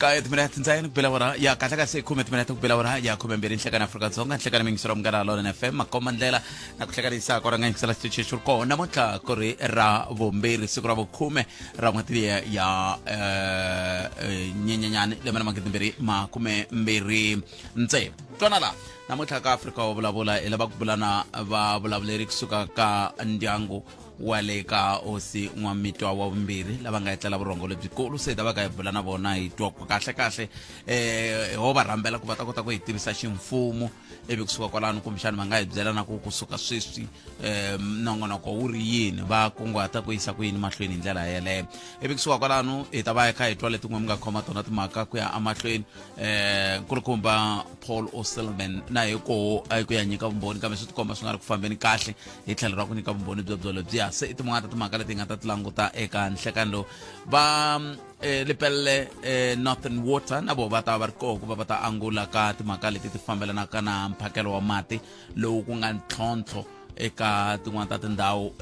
Kaye timinete ntsena ku bela wora ya kahle kahle khume timinete ku bela wora ya 12 nhlekani Afrika-Dzonga, nhlekani mingiselo wa Munghana Lonene FM, makomba ndlela na ku hlekanisa ku rhanga yingisela xitichi xi ri kona namuntlha ku ri ra vumbirhi, siku ra vukhume ra n'hweti liya ya Nyenyenyani lembe ra 2026. Twana laha namuntlha ka Afrika wa Vulavula hi lava ku bula na vavulavuleri kusuka ka ndyangu wa le ka hosi N'wamitwa wa vumbirhi lava nga etlela vurhongo lebyikulu. Se hi ta va ka hi bula na vona hi twa ku kahle kahle ho va rhambela ku va ta kota ku hi tivisa ximfumo, ivi kusuka kwalano kumbexana va nga hi byela na ku kusuka sweswi nongonoko wu ri yini, va kunguhata ku yisa ku yini mahlweni hi ndlela yeleyo. Ivi kusuka kwalano hi ta va hi kha hi twa leti n'we mi nga khoma tona timhaka ku ya emahlweni. Nkulukumba Paul O'Sullivan na hi koho a ku ya nyika vumbhoni, kambe swi tikomba swi nga ri ku fambeni kahle hi tlhelo ra ku nyika vumbhoni byo byo lebyiya. Se i tin'wana ta timhaka leti hi nga ta ti languta eka nhlekani lowu. Va Lepelle Northern Water na voho va ta va ri koho ku va va ta angula ka timhaka leti ti fambelanaka na mphakelo wa mati lowu ku nga ntlhontlho eka tin'wana ta tindhawu,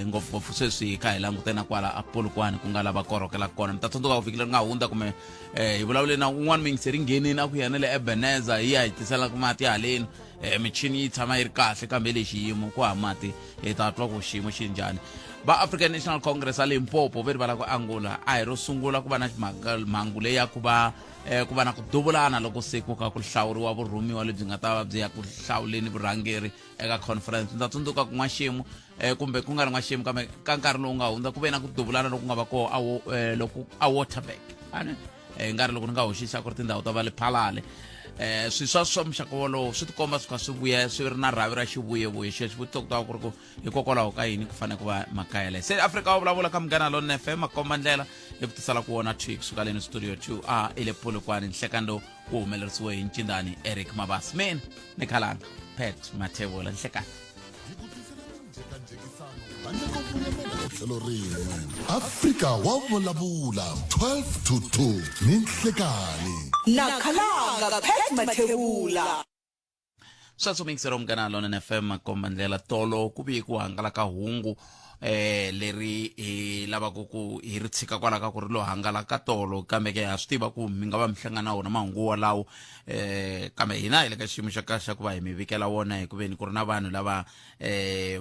ngopfungopfu sweswi hi kha hi langute na kwala a Polokwane ku nga lava korhokelaka kona. Mi ta tsundzuka ku vhiki leri nga hundza kumbe hi vulavule na un'wana muyingiseri nghenini a ku yena le Ebeneza hi ya hi tiselaka mati haleni, michini yi tshama yi ri kahle kambe le xiyimo ku ha mati. Hi ta twa ku xiyimo xi njhani. Va African National Congress a Limpopo ve ri va lava ku angula. A hi ro sungula ku va na mhangu leyi ya ku va ku va na ku duvulana loko se ku ka ku hlawuriwa vurhumiwa lebyi nga ta va byi ya ku hlawuleni vurhangeri eka conference. Ndza tsundzuka ku n'waxemu, kumbe ku nga ri n'waxemu kambe ka nkarhi lowu nga hundza, ku ve na ku duvulana loku nga va koho loko a Waterberg ani nga ri loko ni nga hoxisa ku ri tindhawu ta va le Phalale. Swi swa muxaka wolowo swi tikomba swi kha swi vuya swi ri na rhavi ra xivuyevuye. Xexo xivutiso ku ta va ku ri ku hikokwalaho ka yini ku fanele ku va mhaka yeleyo. Se Afrika wa Vulavula ka Munghana Lonene FM, makomba ndlela hi ku tisela ku wona 2 kusuka leni studio 2 a i le Polokwane. Nhlekani lowu wu humelerisiwe hi Ncindani Eric Mabasi, mina ni khalanga Pat Mathebula. Nhlekani. Handle ko voyamela tlhelo rin'we, Afrika wa Vulavula, 12 to 2 ni nhlekani. Na khalanga Pat Mathebula. Sweswo mixero Munghana Lonene FM, makomba ndlela. Tolo ku vuye ku hangalaka hungu leri hi lavaka ku hi ri tshika kwala ka ku ri lo hangalaka tolo, kambe ke ha swi tiva ku mi nga va mi hlangana na wona mahungu walawo, kambe hina hi le ka xiyimo xa kahle xa ku va hi mi vikela wona, hi ku veni ku ri na vanhu lava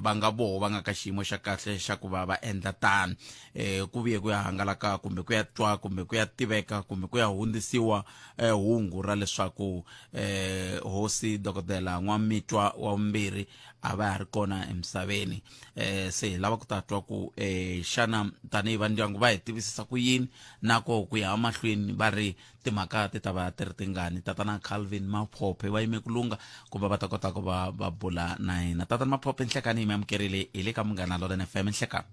va nga voho va nga ka xiyimo xa kahle xa ku va va endla tano. Ku vuye ku ya hangalaka kumbe ku ya twa kumbe ku ya tiveka kumbe ku ya hundzisiwa hungu ra leswaku hosi Dokodela N'wamitwa wa vumbirhi a va ha ri kona emisaveni. Se hi lava ku ta twa ku xana tanihi va ndyangu va hi tivisisa ku yini, na ko ku ya emahlweni va ri timhaka ti ta va ti ri tingani. Tatana Calvin Maphophe va yime ku lungha ku va va ta kota ku va va bula na hina. Tatana Maphophe, nhlekani, hi mi amukerile hi le ka Munghana Lonene FM. Nhlekani.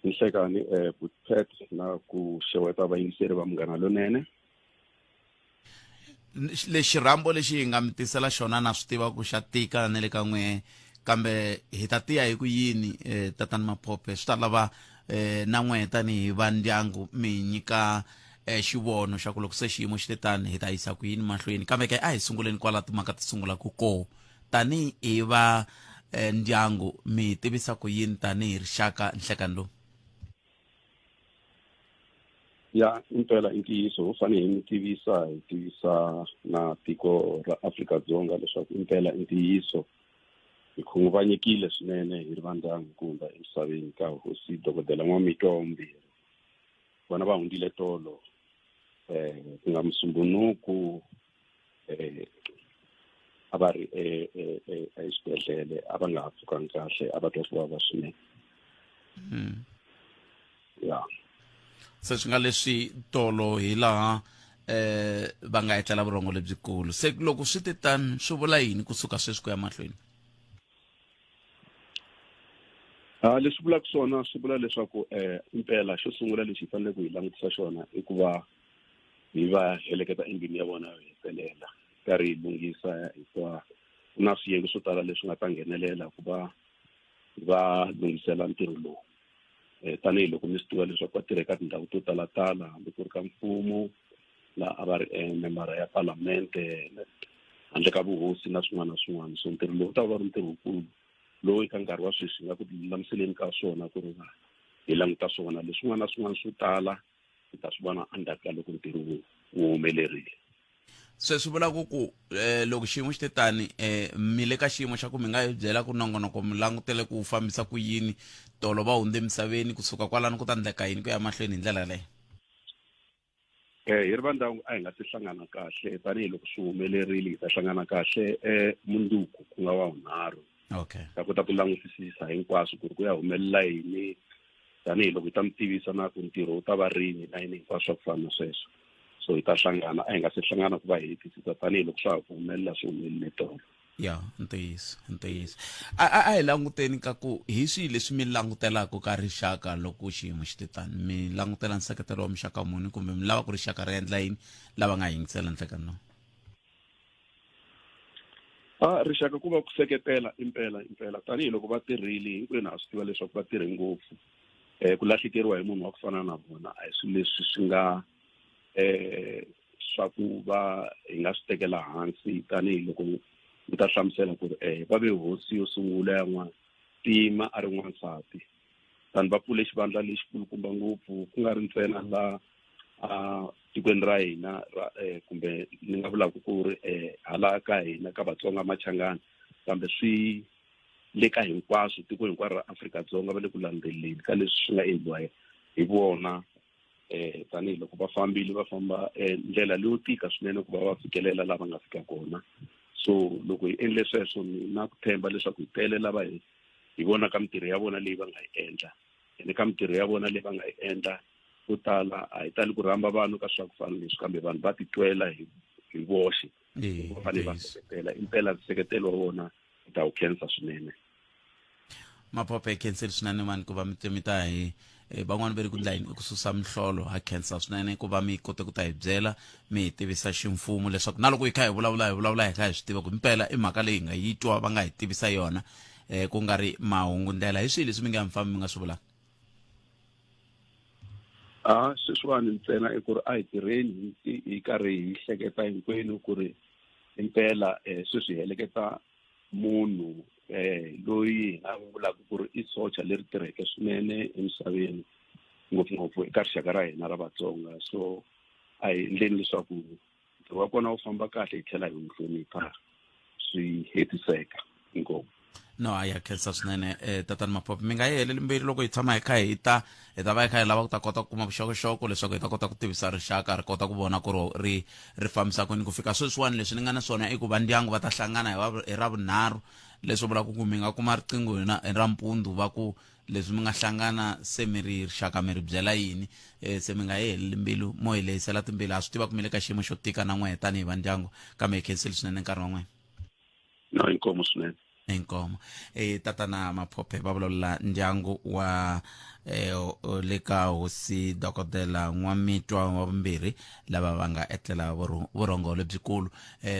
Nhlekani, Butpet, na ku xeweta vayingiseri va Munghana Lonene. Lexi rhambo lexi hi nga mi tisela xona na swi tiva ku xa tika na le ka n'we, kambe hi ta tiya hi ku yini? Tatana Maphophe, swi ta lava na n'we tanihi va ndyangu mi nyika xivono xa ku loko se xiyimo xi te tani hi ta yisa ku yini mahlweni. Kambe ke a hi sunguleni kwala timhaka ti sungulaka koho. Tanihi hi va ndyangu mi tivisa ku yini tanihi rixaka nhlekani lowu? Ya, impela i ntiyiso, ho fanele hi mi tivisa, hi tivisa na tiko ra Afrika-Dzonga leswaku impela i ntiyiso hi khunguvanyekile swinene hi ri va ndyangu ku hundza emisaveni ka hosi Dokodela N'wamitwa wa vumbirhi. Vona va hundzile tolo, ku nga Musumbunuku, a va ri exibedhlele, a va nga ha pfukanga kahle, a va twa ku vava swinene. Ya. Se swi nga leswi tolo hi laha va nga etlela vurhongo lebyikulu. Se loko swi te tani swi vula yini kusuka sweswi ku ya mahlweni? Leswi vulaka swona swi vula leswaku impela xo sungula lexi hi faneleke ku hi langutisa xona i ku va hi va heleketa endlwini ya vona yo hetelela, karhi hi lunghisa, hikuva ku na swiyenge swo tala leswi nga ta nghenelela ku va va lunghisela ntirho lowu. Tanihiloko mi swi tiva leswaku va tirha eka tindhawu to talatala, hambi ku ri ka mfumo laha a va ri membara ya palamende, handle ka vuhosi na swin'wana na swin'wana. So ntirho lowu ta va ri ntirho wukulu lowu eka nkarhi wa sweswi nga ku lulamiseleni ka swona ku ri hi languta swona leswin'wana na swin'wana swo tala. Hi ta swi vona endzhaku ka loko ntirho wu wu humelerile. Se swi vula ku ku eh, loko xiyimo xi te tani eh, mi le ka xiyimo xa ku mi nga hi byela ku nongonoko mi langutele ku wu fambisa ku yini tolo va hundze emisaveni kusuka kwalano ku ta ndleka yini ku ya mahlweni hi ndlela yaleyo? Eh, hi ri va ndyangu a hi nga si hlangana kahle tanihiloko swi humelerile hi ta hlangana kahle eh, munduku ku nga wa vunharhu. Ta kota ku langutisisa hinkwaswo ku ri ku ya humelela yini tanihiloko hi ta mi tivisa na ku ntirho wu ta va rini na yini hinkwaswo swa ku fana na sweswo. So hi ta hlangana, a hi nga se hlangana ku va hi hetisisa tanihiloko swa ha ku humelela swi humelele tolo. Ya, ntiyiso, ntiyiso. A a a hi languteni ka ku hi swihi leswi mi langutelaka ka rixaka loko xiyimo xi te tani. Mi langutela nseketelo wa muxaka muni kumbe mi lava ku rixaka ri endla yini lava nga yingisela nhlekani lowu? A rixaka ku va ku seketela impela impela tanihiloko va tirhile hinkwenu ha swi tiva leswaku va tirhe ngopfu. Ku lahlekeriwa hi munhu wa ku fana na vona a hi swilo leswi swi nga swa ku va hi nga swi tekela hansi tanihiloko ni ta hlamusela ku ri va ve hosi yo sungula ya n'wantima a ri n'wansati. Vanhu va pfule xivandla lexikulukumba ngopfu ku nga ri ntsena la a tikweni ra hina ra kumbe ni nga vulaka ku ri hala ka hina ka Vatsonga Machangani kambe swi le ka hinkwaswo tiko hinkwaro ra Afrika-Dzonga va le ku landzeleni ka leswi swi nga endliwa hi vona tanihiloko va fambile va famba ndlela leyo tika swinene ku va va fikelela laha va nga fika kona. So loko hi endle sweswo ni na ku tshemba leswaku hi tele lava hi hi vonaka mintirho ya vona leyi va nga yi endla ene ka mintirho ya vona leyi va nga yi endla ko tala a hi tali ku rhamba vanhu ka swa ku fana leswi kambe vanhu va titwela hi hi voxe. Va fanele va seketela impela nseketelo wa vona hi ta wu khensa swinene. Maphophe hi khenseli swinene mani ku va mi te mi ta hi van'wani va ri ku ndla yini i ku susa mihlolo. Ha khensa swinene ku va mi kote ku ta hi byela mi hi tivisa ximfumo leswaku na loko hi kha hi vulavula hi vulavula hi kha hi swi tiva ku himpela i mhaka leyi hi nga yi twa va nga hi tivisa yona ku nga ri mahungu ndlela. Hi swihi leswi mi nga mi fambi mi nga swi vulaka? A sweswiwani ntsena i ku ri a hi tirheni hi karhi hi hleketa hinkwenu ku ri impela sweswi hi heleketa munhu loyi hi nga vulaka ku ri i socha leri tirheke swinene emisaveni ngopfungopfu eka rixaka ra hina ra Vatsonga. So a hi endleni leswaku ntirho wa kona wu famba kahle hi tlhela hi wu hlonipha swi hetiseka. Inkomu. No, a ya khensa swinene tatana Maphophe. Mi nga yi heleli mbilu loko hi tshama hi kha hi ta hi ta va hi kha hi lava ku ta kota ku kuma vuxokoxoko leswaku hi ta kota ku tivisa rixaka ri kota ku vona ku ri ri ri fambisa kwini ku fika sweswiwani. Leswi ni nga na swona i ku va ndyangu va ta hlangana hi va hi ra vunharhu, leswi vulaka ku mi nga kuma riqingho hi na hi ra mpundzu va ku leswi mi nga hlangana se mi ri rixaka mi ri byela yini. Se mi nga yi heleli mbilu, mo hi lehisela timbilu. Ha swi tiva ku mi le ka xiyimo xo tika na n'wehe tanihi va ndyangu, kambe hi khensile swinene nkarhi wa n'wina. No, inkomu swinene. Inkomo. Tatana Maphophe va vulavula ndyangu wa le ka hosi dokodela N'wamitwa wa vumbirhi lava va nga etlela vurhongo lebyikulu.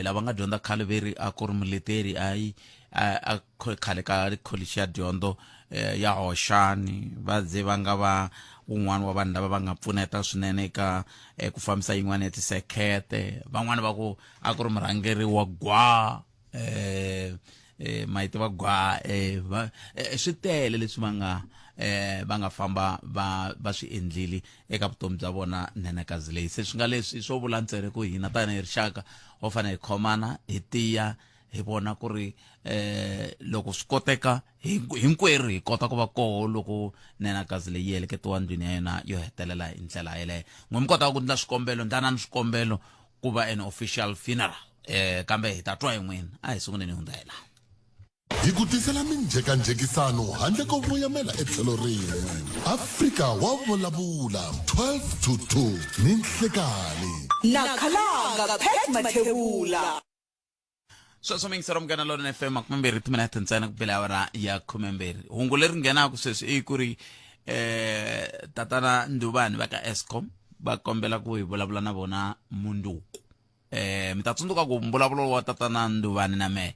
Lava nga dyondza khale veri a ku ri muleteri ayi a khale ka kholichi ya dyondzo ya Hoxani, va ze va nga va wun'wana wa vanhu lava va nga pfuneta swinene eka ku fambisa yin'wana ya tisekhete. Van'wana va ku a ku ri murhangeri wa gwa ma yi tiva gwa va swi tele leswi va nga va nga famba va va swi endlile eka vutomi bya vona nhenhakazi leyi. Se swi nga leswi swo vula ntsena ku hina tanihi rixaka ho fanele hi khomana hi tiya hi vona ku ri loko swi koteka hinkwerhu hi kota ku va koho loko nhenhakazi leyi yi heleketiwa ndlwini ya yona yo hetelela hi ndlela yeleyo. N'we mi kotaka ku ndla swikombelo, ndlanani swikombelo ku va an official funeral kambe hi ta twa hi n'wina. A hi sunguleni hi hundza hi laha. Hi ku tisela minjhekanjhekisano handle ko voyamela etlhelo rin'we. Afrika wa vulavula 12 to 2 ni nhlekani. Na khalanga Pat Mathebula. Sweswo mingisero Munghana Lonene FM 20 timinete ntsena ku bela awara ya 12. Hungu leri nghenaka sweswi i ku ri tatana Nduvani va ka Eskom va kombela ku hi vulavula na vona munduku. Mi ta tsundzuka ku mbulavulo wa tatana Nduvani na mehe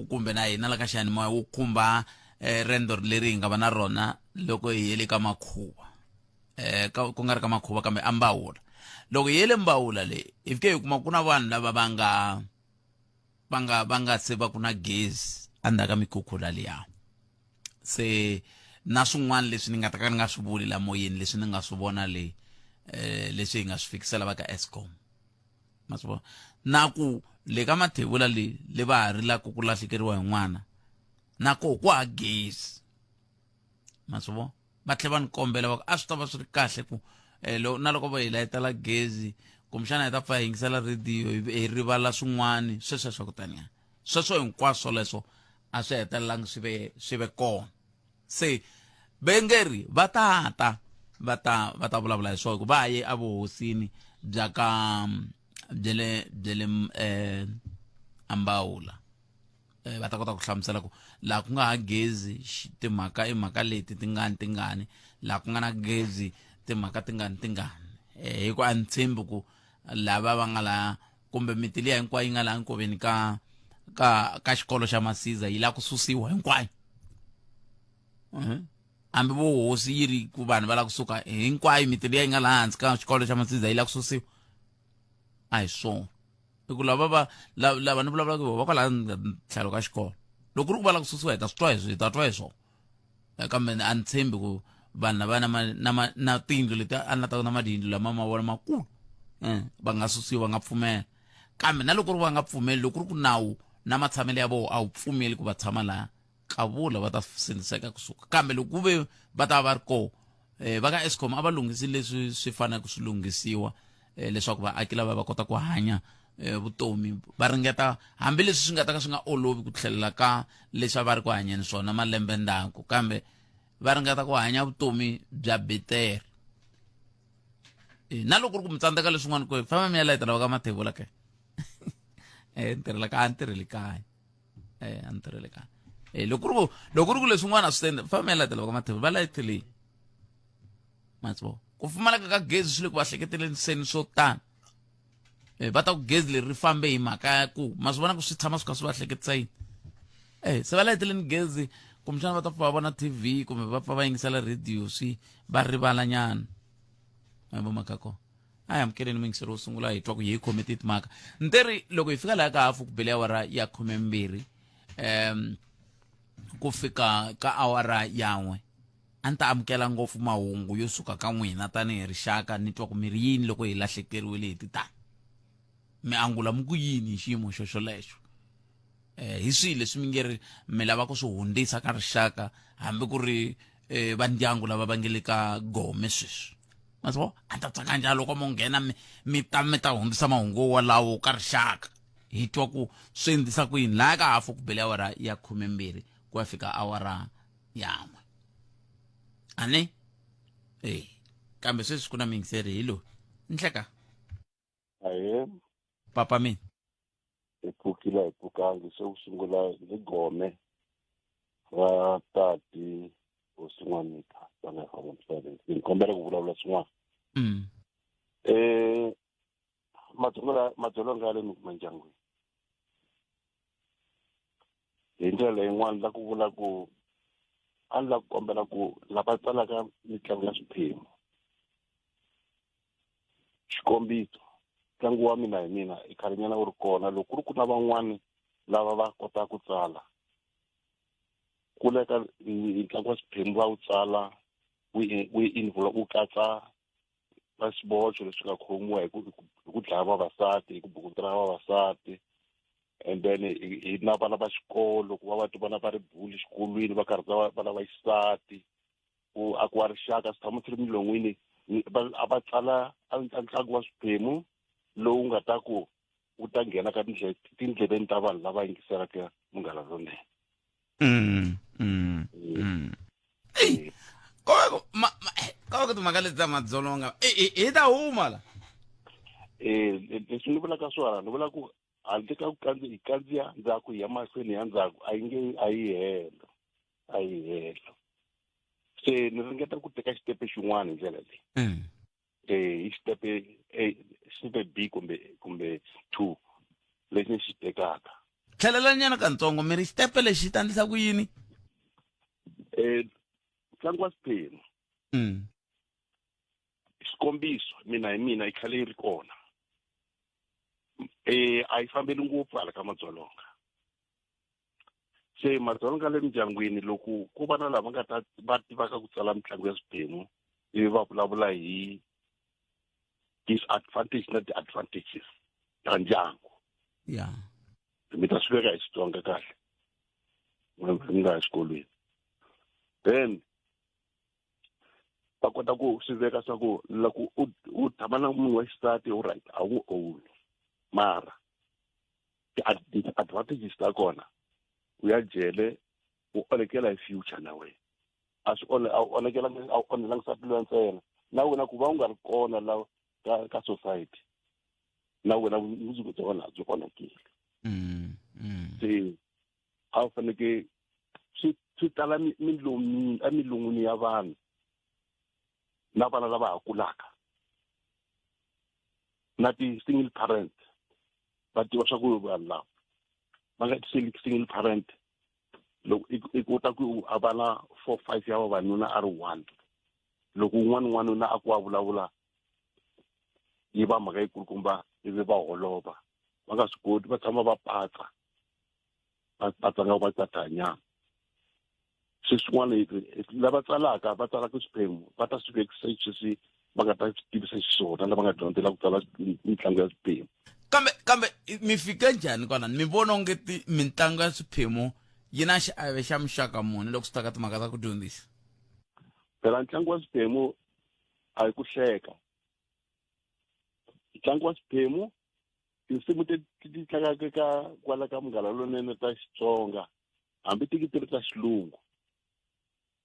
kumbe na hina la ka xiyanimoya wu khumba rendzo leri hi nga va na rona loko hi yele ka makhuva. Ka, ku nga ri ka makhuva kambe a Mbawula. Loko hi yele Mbawula le hi fike hi kuma ku na vanhu lava va nga va nga va nga se va ku na gezi endzhaku ka mikhukhula liya. Se na swin'wana leswi ni nga ta ka ni nga swi vuli la moyeni leswi ni nga swi vona le Leswi hi nga swi fikisela va ka Eskom, ma swi vona na ku le ka Mathebula le le va ha rilaka ku lahlekeriwa hi n'wana na ko ku ha gezi, ma swi vona. Va tlhela va ni kombela va ku a swi ta va swi ri kahle ku na loko va hi layitela gezi, kumbexana hi ta pfa hi yingisela rhediyo hi rivala swin'wani sweswo swa ku taniya sweswo hinkwaswo leswo a swi hetelelangi swi ve kona. Se vengeri va ta ta va ta vulavula hi swona, va ye evuhosini bya ka bya le Ambawula, va ta kota ku hlamusela ku laha ku nga ha gezi timhaka i mhaka leti tingani tingani, laha ku nga na gezi timhaka tingani tingani, hi ku a ni tshembi ku lava va nga laha kumbe miti liya hinkwayo yi nga laha nkoveni ka xikolo xa Masiza yi lava ku susiwa hinkwayo. Hambi vo hosi yi ri ku vanhu va lava kusuka hinkwayo, miti liya yi nga laha hansi ka xikolo xa Masiza yi lava ku susiwa, a hi swona. I ku lava va lava ni vulavulaka hi va kwalaha tlhelo ka xikolo, loko ku ri ku va lava ku susiwa, hi ta swi twa hi ta twa hi swona. Kambe a ni tshembi ku vanhu lava na tiyindlu leti a na ta na madiyindlu lama ma vona makulu, va nga susiwa, va nga pfumela. Kambe na loko ri va nga pfumeli, loko ku ri ku nawu na matshamelo ya vona a wu pfumeli ku va tshama laha, kavula va ta sindziseka kusuka. Kambe loko ku ve va ta va va ri koho, va ka Eskom a va lunghisi leswi swi faneleke swi lunghisiwa, leswaku vaaki lava va kota ku hanya vutomi, va ringeta hambileswi swi nga ta ka swi nga olovi ku tlhelela ka leswi a va ri ku hanyeni swona malembe ndzhaku, kambe va ringeta ku hanya vutomi bya betere. Na loko ku ri ku mi tsandzeka leswin'wana, ku famba mi ya layitela va ka Mathebula ke, ni tirhela ka a ni tirheli kaya, a ni tirheli kaya. Loko ku ri ku leswin'wana a swi endla, famba mi ya layitela va ka Mathebula, va layiteleni matsvo ku pfumaleka ka gezi swi le ku va hleketeleni seni swo tani. Va ta ku gezi leri ri fambe hi mhaka ya ku ma swi vona ku swi tshama swi kha swi va hleketisa yini. Se va layiteleni gezi, kumbexana va ta pfa va vona TV kumbe va pfa va yingisela radio, swi va rivala nyana. Ma vo mhaka kona. A hi amukeleni muyingiseri wo sungula, hi twa ku hi khome timhaka nteri loko hi fika laha ka hafu ku bele awara ya 12 ku fika ka awara yan'we. A ni ta amukela ngopfu mahungu yo suka ka n'wina tanihi rixaka, ni twa ku mi ri yini loko hi lahlekeriwile hi titani, mi angula mi ku yini hi xiyimo xo xolexo, hi swihi leswi mi nge ri mi lava ku swi hundzisa ka rixaka, hambi ku ri va ndyangu lava va nge le ka gome sweswi. Ma swi vona, a ni ta tsaka njhani loko mo nghena mi ta hundzisa mahungu walawo ka rixaka, hi twa ku swi endlisa ku yini laha ka hafu ku bele awara ya 12 ku ya fika awara yan'we ani. Kambe sweswi ku na miyingiseri, hi loyi nhleka. Ahee. Papa mina. Hi pfukile, hi pfukangi. Se ku sungula hi gome ra tati hosi N'wamitwa va nga famba misaveni, ni kombela ku vulavula swin'wana. Madzolonga ya le mindyangwini hi ndlela yin'wana la ku vula ku a ni la ku kombela ku lava tsalaka mitlangu ya swiphemu, xikombiso ntlangu wa Mina hi Mina i khalenyana wu ri kona, loko ku ri ku na van'wani lava va kotaka ku tsala ku le ka ntlangu wa swiphemu, va wu tsala wu involve, wu katsa va swiboxo leswi nga khomiwa hi ku dlaya vavasati, hi ku bukutela vavasati, and then hi na vana va xikolo ku va va ti vona va ri buli xikolweni, va karhata vana va xisati, ku akiwa rixaka, swi tshama swi ri milon'wini. A va tsala a ntlangu wa swiphemu lowu nga ta ku wu ta nghena ka tindleveni ta vanhu lava yingiselaka Munghana Lonene. Ey, ko timhaka leti ta madzolonga hi ta huma la. Leswi ni vulaka swona, ni vula ku handle ka ku hi kandziya ndzhaku, hi ya mahlweni, ya ndzhaku a yi nge a yi helo, a yi helo. Se ni ringeta ku teka xitepe xin'wana hi ndlela leyi. Hi xitepe A, xitepe B kumbe 2 lexi ni xi tekaka. Tlhelelanyana kantsongo, mi ri xitepe lexi xi ta endlisa ku yini? Ntlangu wa swiphemu, xikombiso Mina hi Mina, i khale yi ri kona, a yi fambeli ngopfu hala ka madzolonga. Se madzolonga le mindyangwini, loko ku va na lava nga ta va tivaka ku tsala mitlangu ya swiphemu ivi va vulavula hi Disadvantage na ti-advantages ta ndyangu. Ya. Mi ta swi veka hi Xitsonga kahle mi nga ya xikolweni, then va kota ku swi veka swa ku loko u tshama na munhu wa xisati u right, a wu n'wi own, mara ti-advantages ta kona u ya jele, u onhekela hi future na wena. A swi onhe, a wu onhekela, a wu onhelangi nsati luya ntsena, na wena ku va u nga ri kona la ka society, na wena vumundzuku bya wena byi onhakile. Se a wu faneke swi tala milomini, emilon'wini ya vanhu na vana lava ha kulaka na ti-single parent, va tiva swa ku vanhu lava va nga single parent, loko i kota ku a va na 4, 5 ya vavanuna a ri one, loko un'wana n'wanuna a ku a vulavula, yi va mhaka yikulukumba, ivi va holova, va nga swi koti, va tshama va patsa, va patsa nga va qatha nyana. Se swin'wana lava tsalaka, va tsalaka swiphemu, va ta swi vekisa sweswi, va nga ta swi tivisa xiswona lava nga dyondzela ku tsala mitlangu ya swiphemu. Kambe mi fike njhani kwalani? Mi vona onge ti mitlangu ya swiphemu yi na xiave xa muxaka muni loko swi ta ka timhaka ta ku dyondzisa? Phela ntlangu wa swiphemu a hi ku hleka. Ntlangu wa swiphemu, tinsimu ti ti tlangaka ka kwala ka Munghana Lonene ta Xitsonga, hambi ti ti ri ta Xilungu,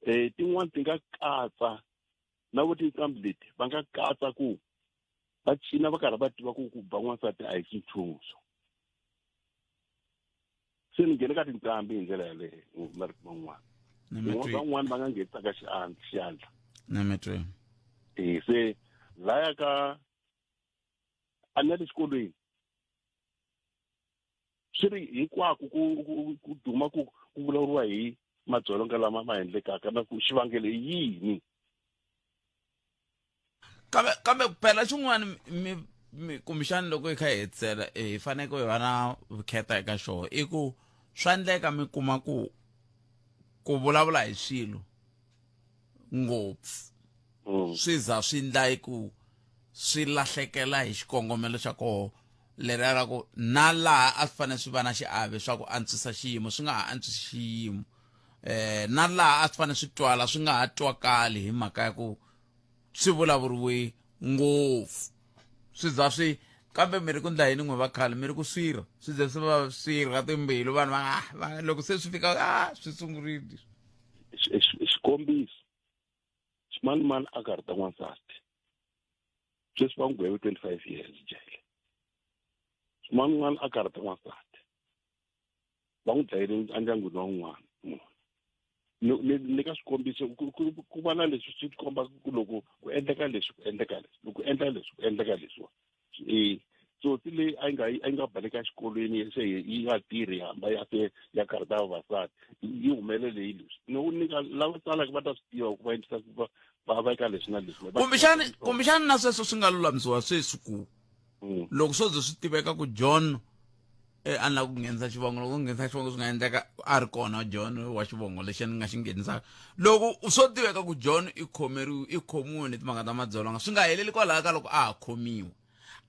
tin'wani ti nga katsa na vo tinqambi leti, va nga katsa ku va cina va karhi va tiva ku ba n'wansati a hi xinchumu. Se ni nghene ka tinqambi hi ndlela yaleyo, marito man'wana van'wani va nga nghenisaka xandla. Ni mi twi. Se laya ka a ni ya le xikolweni, swi ri hinkwako ku duma ku vulavuriwa hi madzolonga lama ma endlekaka, na ku xivangelo i yini. Kambe phela xin'wana mi kumbexani loko hi kha hi hetisela, hi fanele hi va na vukheta eka xona, i ku swa endleka mi kuma ku vulavula hi swilo ngopfu swi za swi ndla hi ku swi lahlekela hi xikongomelo xa koho leriya ra ku na laha a swi fanele swi va na xiave swa ku antswisa xiyimo, swi nga ha antswisi xiyimo, na laha a swi fanele swi twala, swi nga ha twakali hi mhaka ya ku swi vulavuriwe ngopfu, swi za swi. Kambe mi ri ku ndla yini n'we va khale, mi ri ku swirha swi ze swi va swirha timbilu, vanhu va loko se swi fika a swi sungurile. Xikombiso, ximanimani a ka ri ta n'wansati, sweswi va n'wi gweve 25 years jele. Ximanimani a ka ri ta n'wansati, va n'wi dlayile endyangwini wa un'wana munhu. Ni ka swikombiso ku va na leswi swi kombaka ku loko ku endleka leswi, ku endleka leswi, loko ku endla leswi, ku endleka leswiwa. Tsotsi leyi a yi nga baleka exikolweni, se yi nga tirhi, hamba ya se ya karhi ta vavasati, yi humelele hi leswi. Ni ku nyika lava tsalaka, va ta swi tiva ku va endlisa ku va veka leswi na leswi. Kumbexani na sweswo swi nga lulamisiwa sweswi ku loko swo ze swi tiveka ku John a ni lava ku nghenisa xivongo, loko nghenisa xivongo swi nga endleka a ri kona John wa xivongo lexi ni nga xi nghenisaka, loko swo tiveka ku John i khomeriwe, i khomiwe ni timhaka ta madzolonga, swi nga heleli kwalaho ka loko a ha khomiwa,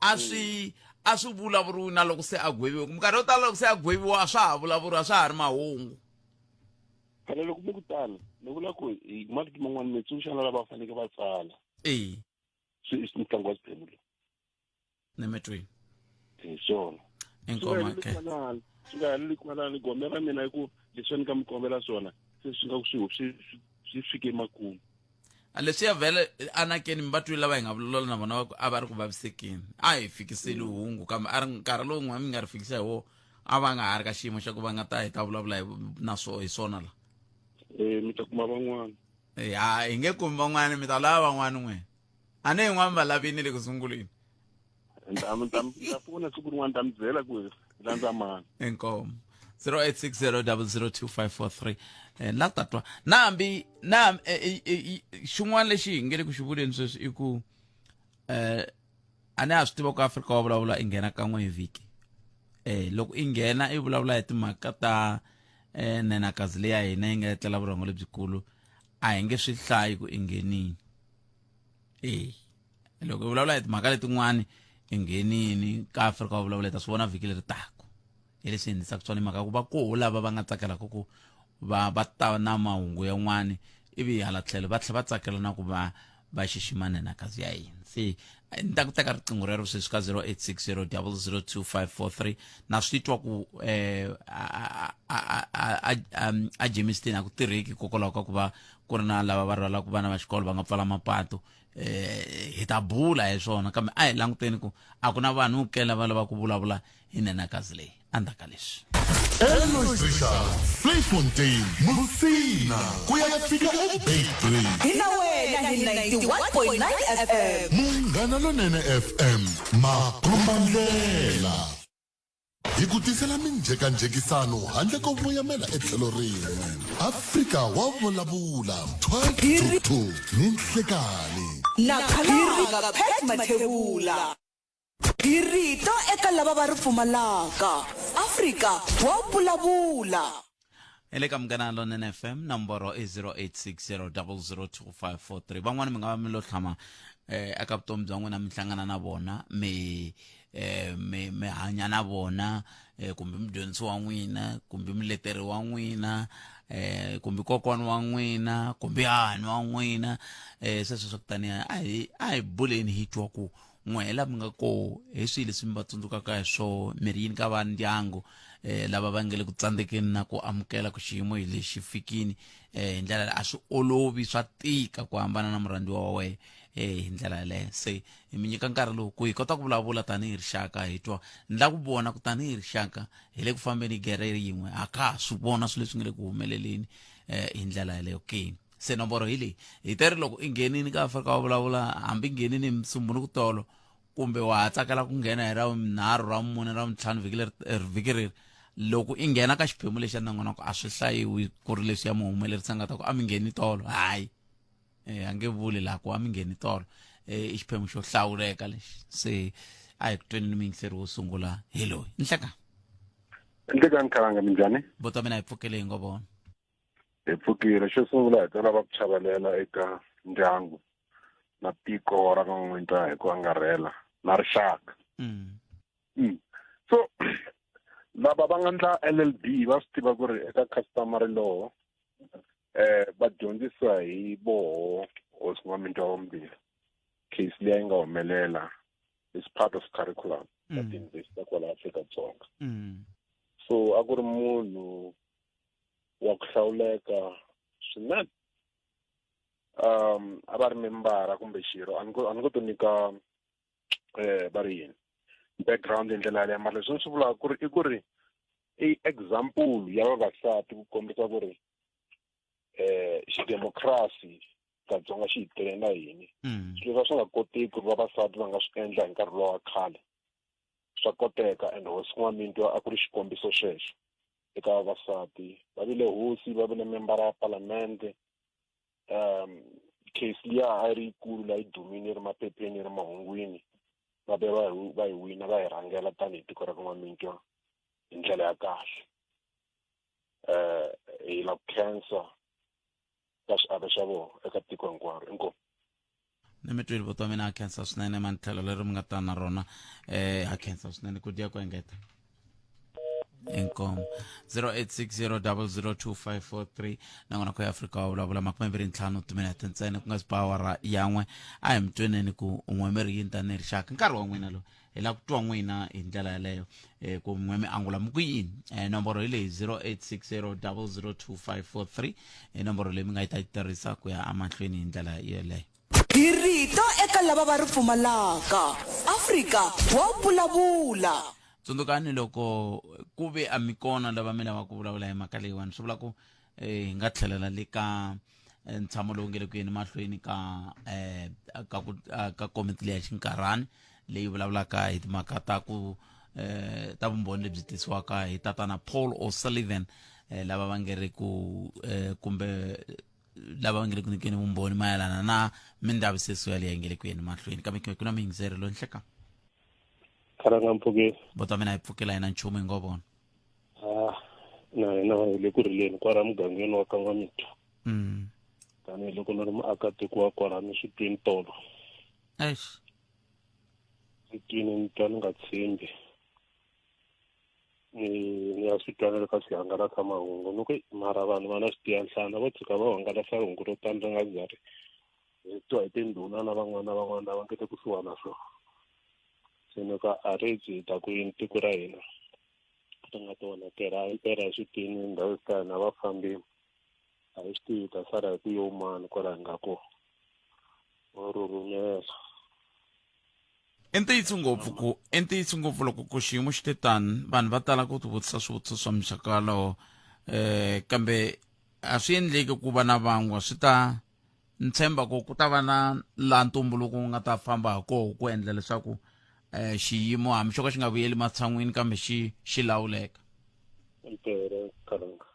a swi vulavuriwi na loko se a gweviwe. Minkarhi yo tala loko se a gweviwa, a swa ha vulavuriwi, a swa ha ri mahungu. Phela loko mi ku tano, ni vula ku hi marito man'wana mi tsundzuxa na lava faneleke va tsala swi ntlangu wa xiphemu lowu. Ni mi twini. Hi swona. Inkomo ke. Swi nga heleli kwalani. Gome ra mina i ku leswi ni nga mi kombela swona se swi nga ku swi fike makumu. Leswiya vhele anakeni mi va twile lava hi nga vulavula na vona, va ku a va ri ku vavisekeni, a hi fikiseli hungu, kambe a ri nkarhi lowu n'we mi nga ri fikisa hi wo, a va nga ha ri ka xiyimo xa ku va nga ta hi ta vulavula hi na swo hi swona la. Mi ta kuma van'wana. Ya, hi nge kumi van'wana, mi ta lava van'wana n'we, a ni yin'wana va lavini le ku sunguleni. Ta pfuna siku rin'wana, ta mi byela ku landza mani. Inkomo. 0860002543. La ta twa na hambi na xin'wana lexi hi nge le ku xi vuleni sweswi i ku a ni a swi tiva ku Afrika wa vulavula i nghena kan'we hi vhiki. Loko i nghena i vulavula hi timhaka ta nenakazi leya hina yi nga etlela vurhongo lebyikulu, a hi nge swi hlayi ku i nghenini. Loko hi vulavula hi timhaka letin'wani i nghenini ka Afrika wa vulavula hi ta swi vona vhiki leri taka. Hi leswi hi endlisaka swona hi mhaka ku va koho lava va nga tsakelaka ku va va ta na mahungu yan'wani ivi hala tlhelo va tlhela va tsakela na ku va va xixima nhenhakazi ya hina. Se ni ta ku teka riqingho rero sweswi ka 0860 002543 na swi twa ku eh, a Germiston a ku tirheki hikokwalaho ka ku va ku ri na lava va rhwalaka vana va xikolo va nga pfala mapatu. Hi ta bula hi swona, kambe a hi languteni ku a ku na vanhu ke lava lava ku vulavula hi nhenhakazi leyi endzhaku ka leswi. Elois Richards, Vleifontein, Musina, ku ya fika eBeitbridge. Hi na wena hi 91.9 FM. Munghana Lonene FM, makombandlela. Hi ku tisela minjhekanjhekisano handle ko voyamela etlhelo rin'we. Afrika wa vulavula 12 to 2 ni nhlekani. Na Khalanga Pat Mathebula. Hi rito eka lava va ri pfumalaka. Afrika wa vulavula. Hi le ka Munghana Lonene FM, nomboro i 0860002543. Van'wana mi nga va mi lo tlhama eka vutomi bya n'wina mi hlangana na vona, mi mi mi hanya na vona, kumbe mudyondzisi wa n'wina, kumbe muleteri wa n'wina, kumbe kokwana wa n'wina, kumbe hahani wa n'wina, sweswo swa ku taniya. A hi buleni hi twa ku n'we la mi nga koho hi swihi leswi mi va tsundzukaka hi swoho, mi ri yini ka va ndyangu lava va nge le ku tsandzekeni na ku amukela ku xiyimo hi lexi fikini hi ndlela a swi olovi, swa tika ku hambana na murhandziwa wa wena hi ndlela yaleyo. Se hi mi nyika nkarhi lowu ku hi kota ku vulavula tanihi rixaka, hi twa ni la ku vona ku tanihi rixaka hi le ku fambeni gere yin'we, a ka ha swi vona swilo leswi nge le ku humeleleni hi ndlela yaleyo ke. Se nomboro hi leyi hi teri loko i nghenini ka Afrika wa vulavula, hambi nghenini hi Musumbhunuku tolo kumbe wa ha tsakela ku nghena hi ra vunharhu, ra vumune, ra vuntlhanu vhiki leri, vhiki reri, loko i nghena ka xiphemu lexi nongonoko a swi hlayiwi ku ri leswi ya muhumelerisi a nga ta ku a mi ngheni tolo. Hayi, a nge vuli laha ku a mi ngheni tolo. I xiphemu xo hlawuleka lexi. Se a hi ku tweni ni muyingiseri wo sungula hi loyi. Nhleka. Nhlekani Khalanga, minjhani? Buti wa mina, hi pfukile hi ngo vona. Hi pfukile. Xo sungula hi ta lava ku chavelela eka ndyangu na tiko ra ka N'winta hi ku angarhela na rixaka. So lava va nga ndla LLB va swi tiva ku ri eka customary law va dyondzisa hi voho Hosi N'wamitwa wa vumbirhi. Case liya yi nga humelela is part of curriculum ya tiyunivhesiti ta kwala Afrika-Dzonga. So a ku ri munhu wa ku hlawuleka swinene. A va ri membara kumbe xirho, a ni ko, a ni ko to nyika va ri yini background hi ndlela yaleyo, mara leswi ni swi vulaka ku ri i ku ri i example ya vavasati ku kombisa ku ri xidemokirasi Katsonga xi hi tele na yini. Swilo leswi a swi nga koteki ku ri vavasati va nga swi endla hi nkarhi lowa khale swa koteka, and Hosi N'wamitwa a ku ri xikombiso xexo eka vavasati. Va vile hosi, va vile membara ya palamende. Case liya a yi ri yikulu la yi dumile, yi ri maphepheni, yi ri mahungwini, va ve va yi wina, va yi rhangela tanihi tiko ra ka N'wamitwa hi ndlela ya kahle. Hi la ku khensa ka xiave xa vona eka tiko hinkwaro. Inkomu. Ni mi twile buti wa mina, ha khensa swinene mantlhelo leri mi nga ta na rona. Ha khensa swinene ku dya ku engeta. Inkomu. 0860002543 nongonoko ya Afrika wa vulavula, 25 timinete ntsena ku nga si ba awara ya n'we. A hi mi tweneni ku n'we mi ri yini tanihi rixaka. Nkarhi wa n'wina lowu hi lava ku twa n'wina hi ndlela yaleyo, ku n'we mi angula mi ku yini. Nomboro hi leyi 0860002543 i nomboro leyi mi nga yi ta yi tirhisa ku ya emahlweni hi ndlela yeleyo. Hi rito eka lava va ri pfumalaka. Afrika wa vulavula. Tsundzukani loko ku ve a mi kona lava mi lavaka ku vulavula hi mhaka leyiwani, swi vula ku hi nga tlhelela le ka ntshamo lowu nge le ku yeni mahlweni ka ka ku ka komiti leya xinkarhani leyi vulavulaka hi timhaka ta ku ta vumbhoni lebyi tisiwaka hi tatana Paul O'Sullivan, lava va nge ri ku kumbe lava va nge le ku nyikeni vumbhoni mayelana na mindzavisiso yaleyo yi nge le ku yeni mahlweni. Kambe ku na muyingiseri loyi. Nhleka. Khalanga, mpfukile. Buti wa mina, hi pfukela hina nchumu hi ngo vona. Ah, na hina hi le ku rileni kwala mugangeni wa ka N'wamitwa. Tanihiloko ni ri muakatiko wa kwala, ni swi twini tolo. Eish. Ni twini ni twa ni nga tshembi. Ni ni ya swi twa na le ka swihangalasamahungu ni ku mara vanhu va na switiyanhlana vo tshuka va hangalasa hungu ro tani ri nga za ri hi twa hi tindhuna na van'wana na van'wana lava nge le kusuhana na swona. Se ni ku a ri byi hi ta ku yini tiko ra hina ri nga ti onhakela impela hi swi twini ndhawu ta hina va fambile a hi swi tivi hi ta sala hi ku yo mani kwala hi nga kona vo rhurhumela. I ntiyiso ngopfu ku i ntiyiso ngopfu loko ku xiyimo xi te tani vanhu va tala ku tivutisa swivutiso swa muxaka walowo um kambe a swi endleki ku va na vangwa swi ta ni tshemba ku ku ta va na laha ntumbuluko wu nga ta famba ha koho ku endla leswaku um xiyimo hambi xo ka xi nga vuyeli matshan'wini kambe xi xi lawuleka Impela kalanga.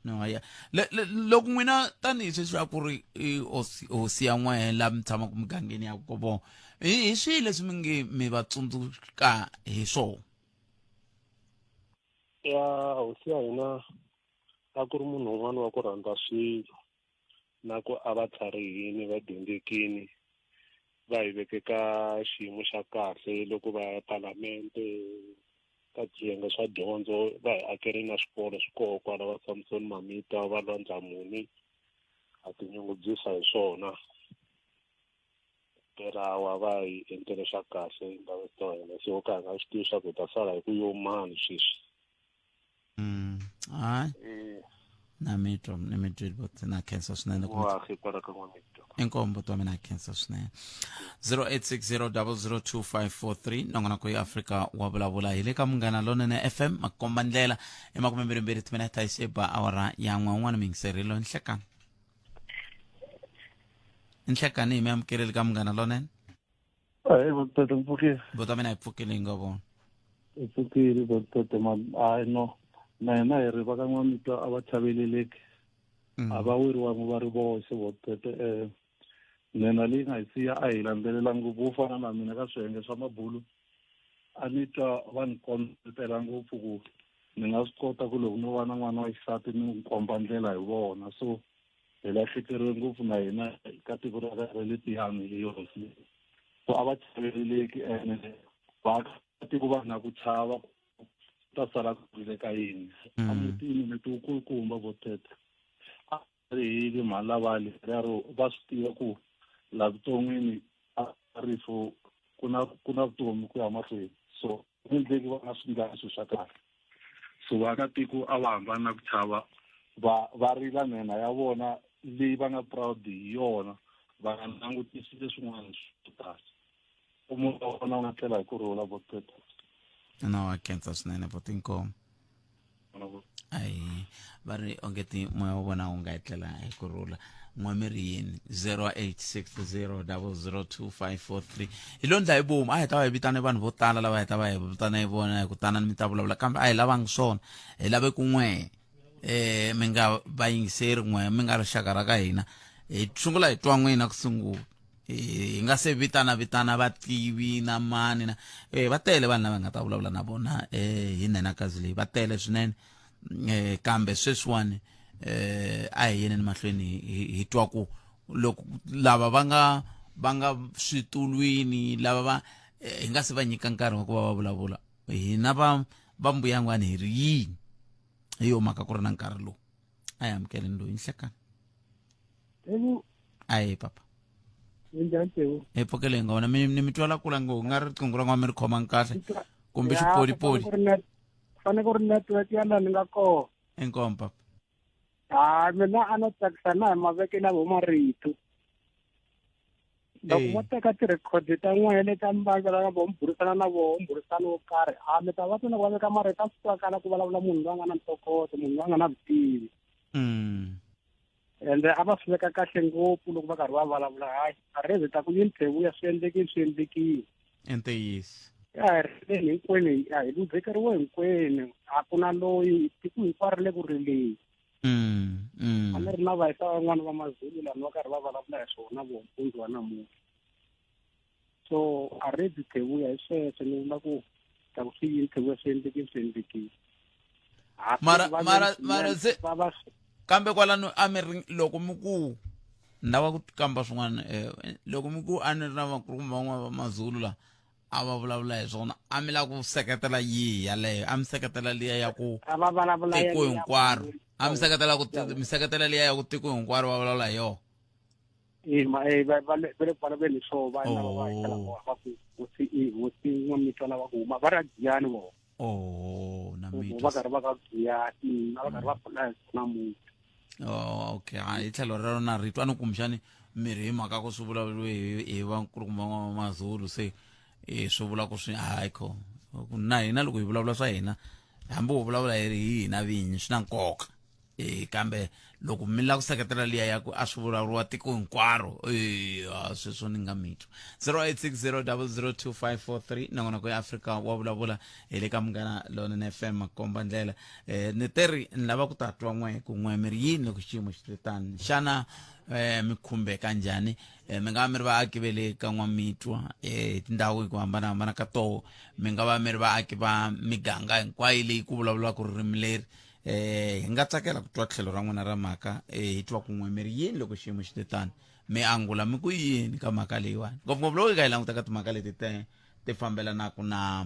No ya le, le, loko n'wina tanihi sweswi a ku ri i hosi hosi ya n'wehe laha mi tshamaka mugangeni ya kovo hi hi swihi leswi mi nge mi va tsundzuka hi swona Ya hosi ya hina a ku ri munhu un'wana wa ku rhandza swilo na ku a va tlharihini va dyondzekini va hi veke ka xiyimo xa kahle loko va ya palamente ka swiyenge swa dyondzo va hi akele na swikolo swi koho kwala va Samson Mamita va Lwandlamuni ha tinyungubyisa hi swona lawa va hi endlele swa kahle ndhawu ta hina se ho ka hi nga swi tivi swa ku hi ta sala hi ku yo mani sweswi. Hayi na mi twa ni mi twile bot na khensa swinene ku Wahi kwala ka n'wamitwa. Inkomu buti wa mina khensa swinene. 0860002543 nongonoko ya Afrika wa vulavula hi le ka Munghana Lonene FM makomba ndlela i makumembirhimbirhi timinete yi se ba awara ya n'we un'wana muyingiserilo nhlekani nhlekani hi mi amukeleli ka Munghana Lonene. Ahee botata mi pfukile. Buti wa mina hi pfukile hi nga vona. Hi pfukile botata ma hayi no na hina hi ri va ka N'wamitwa a va chaveleleki a va weriwangi va ri voxe botata um nhenha leyi nga hi siya a hi landzelela ngopfu wo fana na mina ka swiyenge swa mabulu a ni twa va ni kombetela ngopfu ku ni nga swi kota ku loko no va na n'wana wa xisati ni n'wi komba ndlela hi vona so hi lahlekeriwe ngopfu na hina ka tiko ra ka ra le Tiyani hi hosi so a va chaveleleki ene vaakatiko va na ku chava ku ta sala ku rile ka yini emutini muti wu kulukumba vo tete a rihile mhani lavali rero va swi tiva ku la vuton'wini a rifu ku na ku na vutomi ku ya mahlweni so endleki va nga swi ndlanga swilo swa kahle so vaakatiko a va hambani na ku chava va va rila nhenha ya vona leyi va nga proud hi yona va nga langutisi leswin'wana swo tala umuntu wa vona wu nga tlela hi ku rhula boteta na wa khensa swinene botinkomo ayi va ri onge ti moya wa vona wu nga etlela hi ku rhula n'we mi ri yini 0860002543 hi lo ndla hi vomu a hi ta va hi vitane vanhu vo tala lava hi ta va hi vitana hi vona hi ku tana mi ta vulavula kambe a hi lavangi swona hi lave ku n'we eh mi nga vayingiseri n'we mi nga rixaka ra ka hina hi sungula hi twa n'wina ku sungula hi nga se vitana vitana vativi na mani na eh va tele vanhu lava nga ta vulavula na vona eh hi nhenhakazi leyi va tele swinene eh kambe sweswiwani eh a hi yeni mahlweni hi twa ku loko lava va nga va nga switulwini lava va hi nga se va nyika nkarhi wa ku va va vulavula hina va va mbuyangwani hi ri yini hi yo mhaka ku ri na nkarhi lowu a hi amukeleni loyi nhlekani ayi papa Minjhani Tewu? hi pfukele hi nga vona mi ni mi twela kula ngo nga ri riqingho ra n'wa mi ri khomanga kahle kumbe xipolipoli Ku fanele ku ri network ya laha ni nga kona. Inkomu papa. Ha mina a no tsakisa na hi mavekelo ya vo marito. Loko mo teka ti-record ta n'wehe leti a mi va na voho mi burisana na voho mbhurisano wo karhi a mi ta va twa loko va veka marito a swi twakala ku vulavula munhu loyi a nga na ntokoto munhu loyi a nga na vutivi. Ende a va swi veka kahle ngopfu loko va karhi va vulavula hayi a rezi ta ku yini vuya swi endlekile swi endlekile. I ntiyiso. A hi rileni hinkwenu a hi luzekeriwe hinkwenu a ku na loyi tiko hinkwaro ri le ku rileni. A ni ri na vayisa van'wana va Mazulu lani va karhi va vulavula hi swona voho mpundzu wa namuntlha. So a rezi Thevuya hi sweswo ni vula ku ta ku swi yini Thevuya swi endlekile swi endlekile. Mara mara mara se kambe kwalano a mi ri loko mi ku ni lava ku kamba swin'wana loko mi ku a ni ri na vakulukumba van'wana va Mazulu la. a va vulavula hi swona a mi lava ku seketela yihi yaleyo a mi seketela liya ya ku A va vulavula tiko yaleyo ya hinkwaro ku- a mi seketela ku mi seketela liya ya ku tiko hinkwaro va vulavula hi yona Eh, ma eh, va va le va le ku vulavuleni hi swona va lava va Oh. tlhela va ku hosi i hosi n'wamitwa lava ku huma va ri giyani vona oh na mi va karhi va ka giyani va karhi va pfula hi namuntlha oh okay hayi hi tlhelo rero na rito a ni kumbexani mirhi hi mhaka ku swi vulavuriwe hi hi vankulukumba va mazulu se eh, swi vula ku swi hayi kho na hina loko hi vulavula swa hina hambi wo vulavula hi ri hi hina vinyi swi na nkoka e kambe loko mi lava ku seketela liya ya ku a swi vulavuriwa tiko hinkwaro e sweswo ni nga mi twa 0860002543 nongonoko ya afrika wa vulavula hi le ka munghana lonene fm makomba ndlela eh, ni teri ni lava ku ta twa n'we ku n'we mi ri yini loko xiyimo xi ri tani xana eh, mi khumbeka njhani eh, mi nga va mi ri vaaki ve le ka n'wamitwa eh, hi tindhawu hi ku hambanahambana ka toho mi nga va mi ri vaaki va miganga hinkwayo leyi ku vulavulaka ririmi leri eh hi nga tsakela ku twa tlhelo ra n'wina ra mhaka eh, hi twa kun'we mi ri yini loko xiyimo xi te tani mi angula mi ku yini ka mhaka leyiwani ngopfungopfu loko hi ka hi languta ka timhaka leti te ti fambelanaka na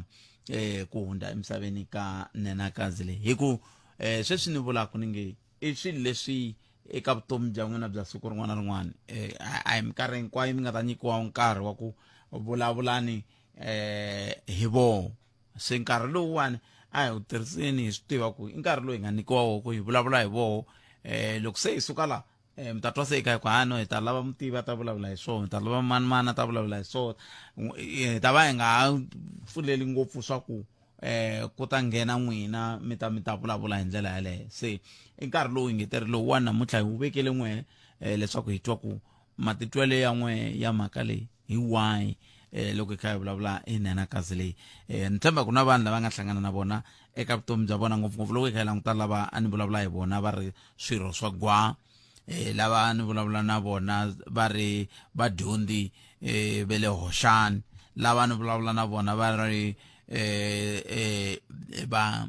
eh ku hundza emisaveni ka nenakazi leyi hi ku eh sweswi ni vulaka ni nge i swilo leswi eka vutomi bya n'wina bya siku rin'wana na rin'wana eh a hi minkarhi hinkwayo mi nga ta nyikiwa nkarhi wa ku vulavulani eh hi voho se nkarhi lowuwani a hi wu tirhiseni hi swi tiva ku i nkarhi lowu hi nga nyikiwa wo ku hi vulavula hi voho eh loko se hi suka la eh mi ta twa se eka ku hano hi ta lava mutivi a ta vulavula hi swona hi ta lava mani mani a ta vulavula hi swona hi ta va hi nga ha pfuleli ngopfu swa ku eh ku ta nghena n'wina mi ta mi ta vulavula hi ndlela yaleyo se i nkarhi lowu hi nge teri lowuwani namuntlha hi wu vekele n'we eh, leswaku hi twa ku matitwelo ya n'we ya mhaka leyi hi wahi eh, loko hi kha hi vulavula hi nhenakazi leyi eh, ni tshemba ku na vanhu lava nga hlangana na vona eka vutomi bya vona ngopfungopfu loko hi kha hi languta lava a ni vulavula hi vona va ri swirho swa gwa eh, lava ni vulavula na vona va ri vadyondzi eh, ve le hoxani lava ni vulavula na vona va ri eh, eh, va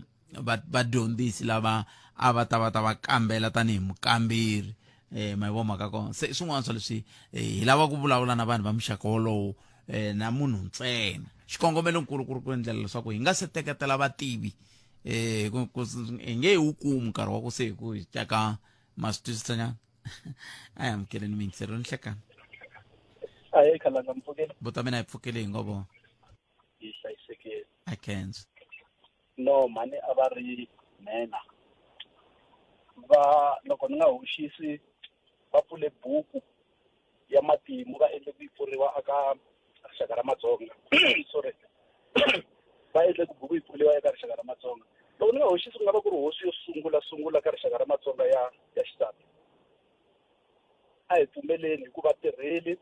vadyondzisi lava a va ta va ta va kambela tanihi mukamberi eh ma yi vo mhaka kona se swin'wana swa leswi eh, hi lava ku vulavula na vanhu va muxaka wolowo eh, na munhu ntsena xikongomelonkulu ku ri ku endlela leswaku hi nga se teketela vativi eh ku hi nge hi wu kumi nkarhi wa ku se hi ku hi teka ma swi twisisa nyana a hi amukeleni miyingiselo ni hlekani ahe khalanga mpfukele buta mina hi pfukele hi ngo vona yi hlayisekile a khensa no mhani a va ri nhenha va loko ni nga hoxisi va pfule buku ya matimu va endle ku yi pfuriwa aka rixaka ra matsonga sorry va endle ku buku yi pfuriwa eka rixaka ra matsonga loko ni nga hoxisi ku nga va ku ri hosi yo sungula sungula ka rixaka ra matsonga ya ya xisati a hi pfumeleni hikuva tirheli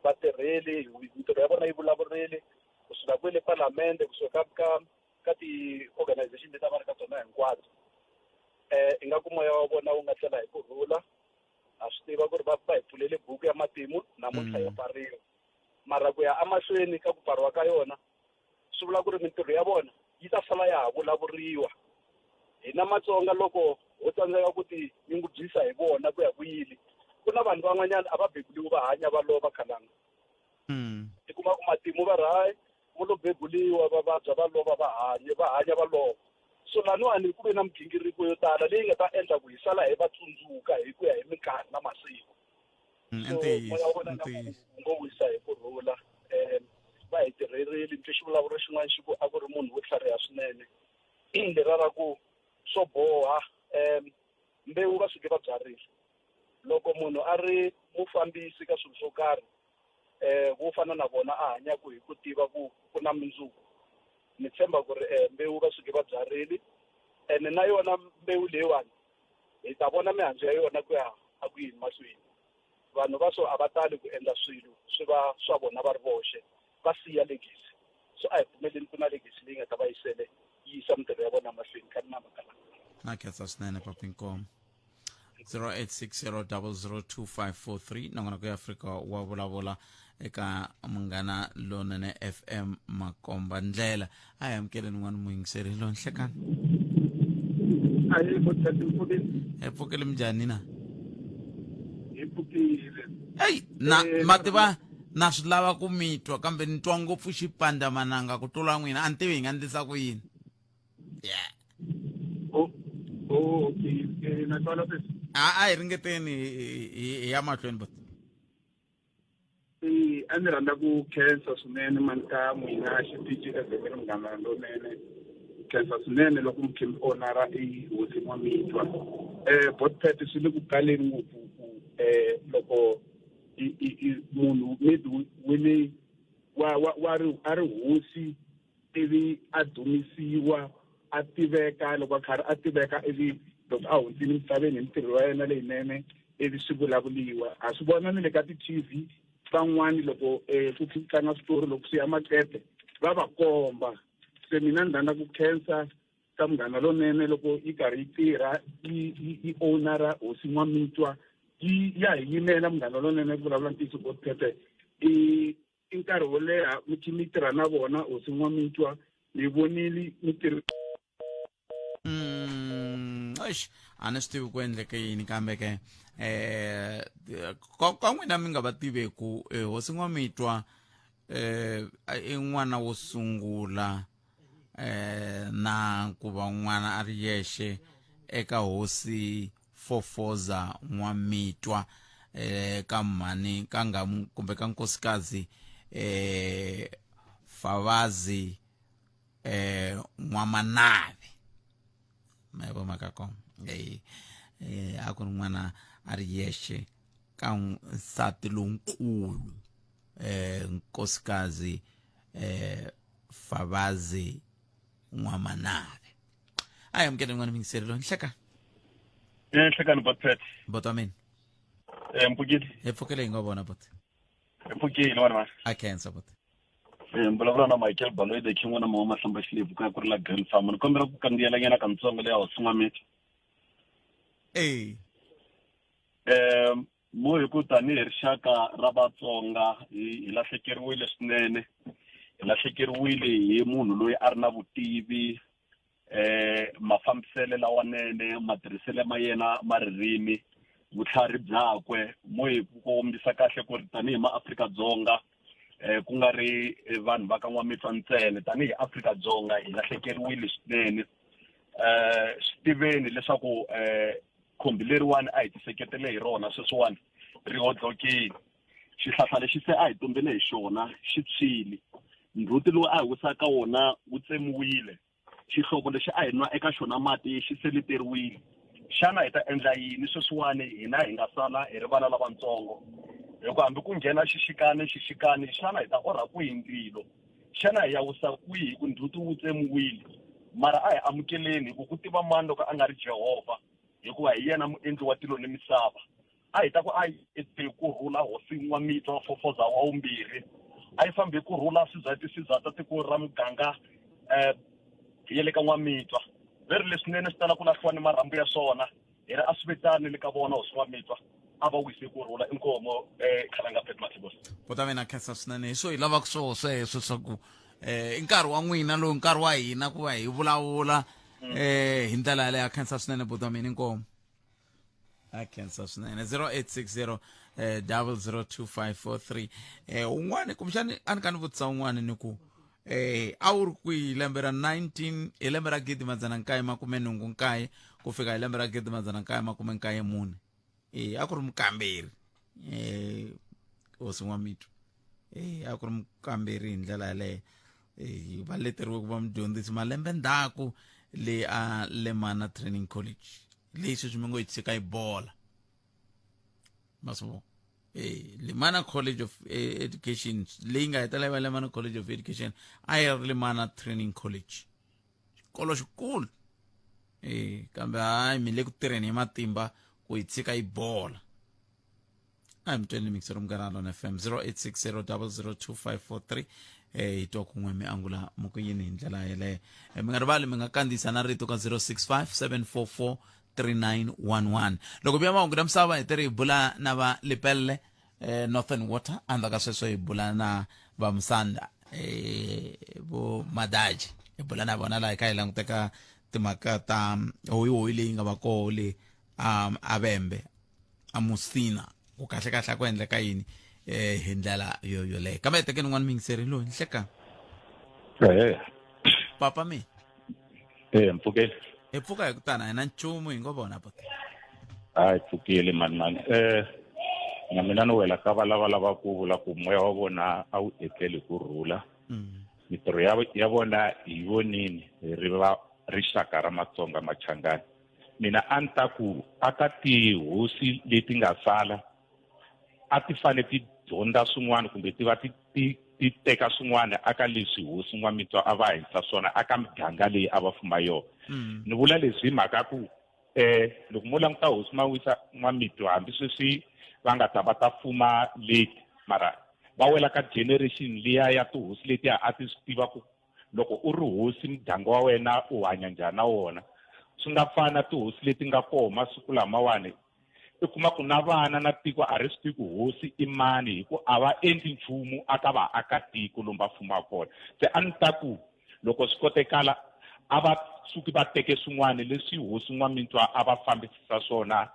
vatirheli mintirho ya vona yi vulavurile kusuka kwele palamende kusuka ka ka ka ti-organization leti a va ri ka tona hinkwato um ingaku moya wa vona wu nga tlela hi ku rhula ha swi tiva ku ri va va hi pfulele buku ya matimu namuntlha ya pfariwa mara ku ya emahlweni ka ku pfariwa ka yona swi vula ku ri mintirho ya vona yi ta sala ya ha vulavuriwa hina matsonga loko ho tsandzeka ku ti nyungubyisa hi vona ku ya ku yini ku na vanhu van'wanyana a va bebuliwi va hanya va lova khalanga i kuma ku matimu va ri hayi vo lo bebuliwa va vabya va lova va hanye va hanya va lova so laniwani ku ve na migingiriko yo tala leyi nga ta endla ku hi sala hi va tsundzuka hi ku ya hi minkarhi na masiku Mm, so ntiyiso moya wa vona nga ntiyiso wu ngo wisa hi ku rhula um va hi tirherile ni twe xivulavuro xin'wana xi ku a ku ri munhu wo tlhariha swinene lera ra ku swo boha um mbewu va suke va byarile loko munhu a ri mufambisi ka swilo swo karhi um wo fana na vona a hanyaka hi ku tiva ku ku na mundzuku ni tshemba ku ri um mbewu va suke va byarile ene na yona mbewu leyiwani hi ta vona mihandzu ya yona ku ya a ku yini mahlweni vanhu va so a va tali ku endla swilo swi va swa vona va ri voxe va siya legacy so a hi pfumeleni ku na legacy leyi nga ta va yi sele yi yisa mintirho ya vona mahlweni ka na mhaka na khensa swinene papinkomo 0860002543 nongonoko ya afrika wa vulavula eka munghana lonene fm makomba ndlela a hi amukeleni n'wana muyingiseri lo nhlekani ayi botati mpfukile hi pfukile minjhani na hi pfukile eyi na Eh, mativa Na swi lava ku mi twa kambe ni twa ngopfu xipandzamananga ku tlula n'wina a ni tivi hi nga ndlisa ku yini. Yeah. Oh, oh, okay. Eh, na twala sweswi. A a hi ringeteni hi ya mahlweni but. Eh, a ni rhandza ku khensa swinene mani ka n'wina xitichi FM ri munghana lonene. Khensa swinene loko mi khe mi onara i hosi N'wamitwa. Eh, Botpet swi le ku kaleni ngopfu ku eh loko i i i munhu maybe wele wa wa wa ri a ri hosi ivi a dumisiwa a tiveka loko a karhi a tiveka ivi loko a hundzile misaveni hi mintirho ya yena leyinene ivi swi vulavuliwa ha swi vona ni le ka ti-tv van'wani loko um ku ku tlanga switori loko swi ya makete va va komba se mina ni rhandza ku khensa ka munghana lonene loko yi karhi yi tirha yi yi yi owner hosi N'wamitwa yi ya hi yimela munghana lonene ku vulavula ntiyiso Godpepe i i nkarhi wo leha mi khe mi tirha na vona hosi N'wamitwa mi vonile mi tirhi Eish a ni swi tivi ku endleke yini kambe ke eh ka ka n'wina mi nga va tiveku eh, hosi N'wamitwa eh i n'wana wo sungula eh na ku va n'wana a ri yexe eka hosi Fofoza N'wamitwa eh ka mhani ka nga kumbe ka nkosikazi eh Favazi eh N'wamanave ma vo mhaka kona eh eh a ku ri n'wana a ri yexe ka nsati lonkulu eh nkosikazi eh Favazi N'wamanave a hi amukele n'wana mingiseri loyi nhleka Eh, nhlekani botpet bot wa mina eh mpfukile hi pfukile hi nga vona bot hi pfukile n'wana ma a khensa bot eh mbulavulo na Michael Baloyi the king n'wana mama mahlamba xilebvu ku ya ku ri la Green Farm ni kombela ku kandziyela nyana kantsongo leya hosi N'wamitwa eh eh Mo hi ku tanihi rixaka ra Vatsonga hi hi lahlekeriwile swinene, hi lahlekeriwile hi munhu loyi a ri na vutivi mafambiselo lawanene, matirhiselo ma yena ma ririmi, vutlhari byakwe. Mo hi ku kombisa kahle ku ri tanihi maAfrika-Dzonga ku nga ri vanhu va ka N'wamitwa ntsena, tanihi Afrika-Dzonga hi lahlekeriwile swinene. Swi tiveni leswaku Khumbi leriwani a hi tiseketele hi rona sweswiwani ri hodlokile. Xihlahla lexi se a hi tumbele hi xona xi tshwile. Ndzhuti lowu a hi wisa ka wona wu tsemiwile. Xihlovo lexi a hi nwa eka xona mati xi seleteriwile. Xana hi ta endla yini sweswiwani hina hi nga sala hi ri vana lavatsongo? Hikuva hambi ku nghena xixikani xixikani, xana hi ta orha kwihi ndzilo? Xana hi ya wisa kwihi hi ku ndzhuti wu tsemiwile? Mara a hi amukeleni, hikuva ku tiva mani loko a nga ri Jehovha, hikuva hi yena muendli wa tilo ni misava. A hi ta ku a yi hi ku rhula Hosi N'wamitwa Fofoza wa vumbirhi. A yi fambi hi ku rhula swizati swizata tiko ra muganga um ya le ka N'wamitwa. Ve ri leswinene swi tala ku lahliwa ni marhambu ya swona. Hi ri a swi ve tano ni ka vona Hosi N'wamitwa. A va wise ku rhula. Inkomo um Khalanga Pat Mathibose. Buti wa mina khensa swinene hi swo hi lavaka swoho sweswo swa ku eh i nkarhi wa n'wina lowu nkarhi wa hina ku va hi vulavula eh hi ndlela yaleyo a khensa swinene buti wa mina inkomu a khensa swinene 0860 eh 002543 eh un'wana kumbexani a ni ka ni vutisa un'wana ni ku eh a wu ri kwihi lembe ra 19 hi lembe ra 1989 ku fika hi lembe ra 1994 eh a ku ri mukamberi eh hosi N'wamitwa eh a ku ri mukamberi hi ndlela yaleyo eh va leteriwe ku va mudyondzisi malembe ndzhaku le a Lemana Training College leyi sweswi mi ngo yi tshika yi bola ma swi eh Lemana College of eh, Education leyi nga hetelela yi va Lemana College of Education a yi ri Lemana Training College xikolo xikulu eh kambe hayi mi le ku tirheni hi matimba ku yi tshika yi bola a hi mi tweni mixero munghana lona fm 0860002543 eh hi twa kun'we mi angula mu ku yini hi ndlela yeleyo eh, mi nga rivali mi nga kandziyisa na rito ka 065 744 3911 loko vuya mahungu ya misava hi tirhi hi bula na va lepelle eh, northern water endzhaku ka sweswo hi bula na va musanda eh, vo madaji hi bula na vona laha hi kha hi languteka timhaka ta hoyihoyi leyi nga va koho le um, avembe a musina ku kahle kahle a ku endleka yini eh hi ndlela yo yoleyo kambe tekeni n'wana miyingiseri loyi nhleka ehe papa mi eh mpfukeli hi pfuka hi ku tana hi na nchumu hi ngo vona papa hayi pfukile mani mani eh na mina ni wela ka valava lava ku vula ku moya wa vona a wu etleli ku rhula mitirho ya ya vona hi vonini hi ri va rixaka ra matsonga machangani mina a ni ta ku aka tihosi leti nga sala a ti fane ti dyondza swin'wana kumbe ti va ti ti ti teka swin'wana aka leswi hosi N'wamitwa a va hanyisa swona aka miganga leyi a va fuma yona mm. ni vula leswi hi mhaka ku eh loko mo languta hosi Mawisa N'wamitwa hambi sweswi va nga ta va ta fuma late mara va wela ka generation liya ya tihosi letiya a ti swi tiva ku loko u ri hosi muganga wa wena u hanya njhani na wona swi nga fana tihosi leti nga koho masiku lamawani i kuma ku na vana na tiko a ri swi tivi ku hosi i mani hi ku a va endli nchumu a ka vaakatiko lomu va fumaka kona se a ni ta ku loko swi kotekala a va suki va teke swin'wana leswi hosi n'wamitwa a va fambisisa swona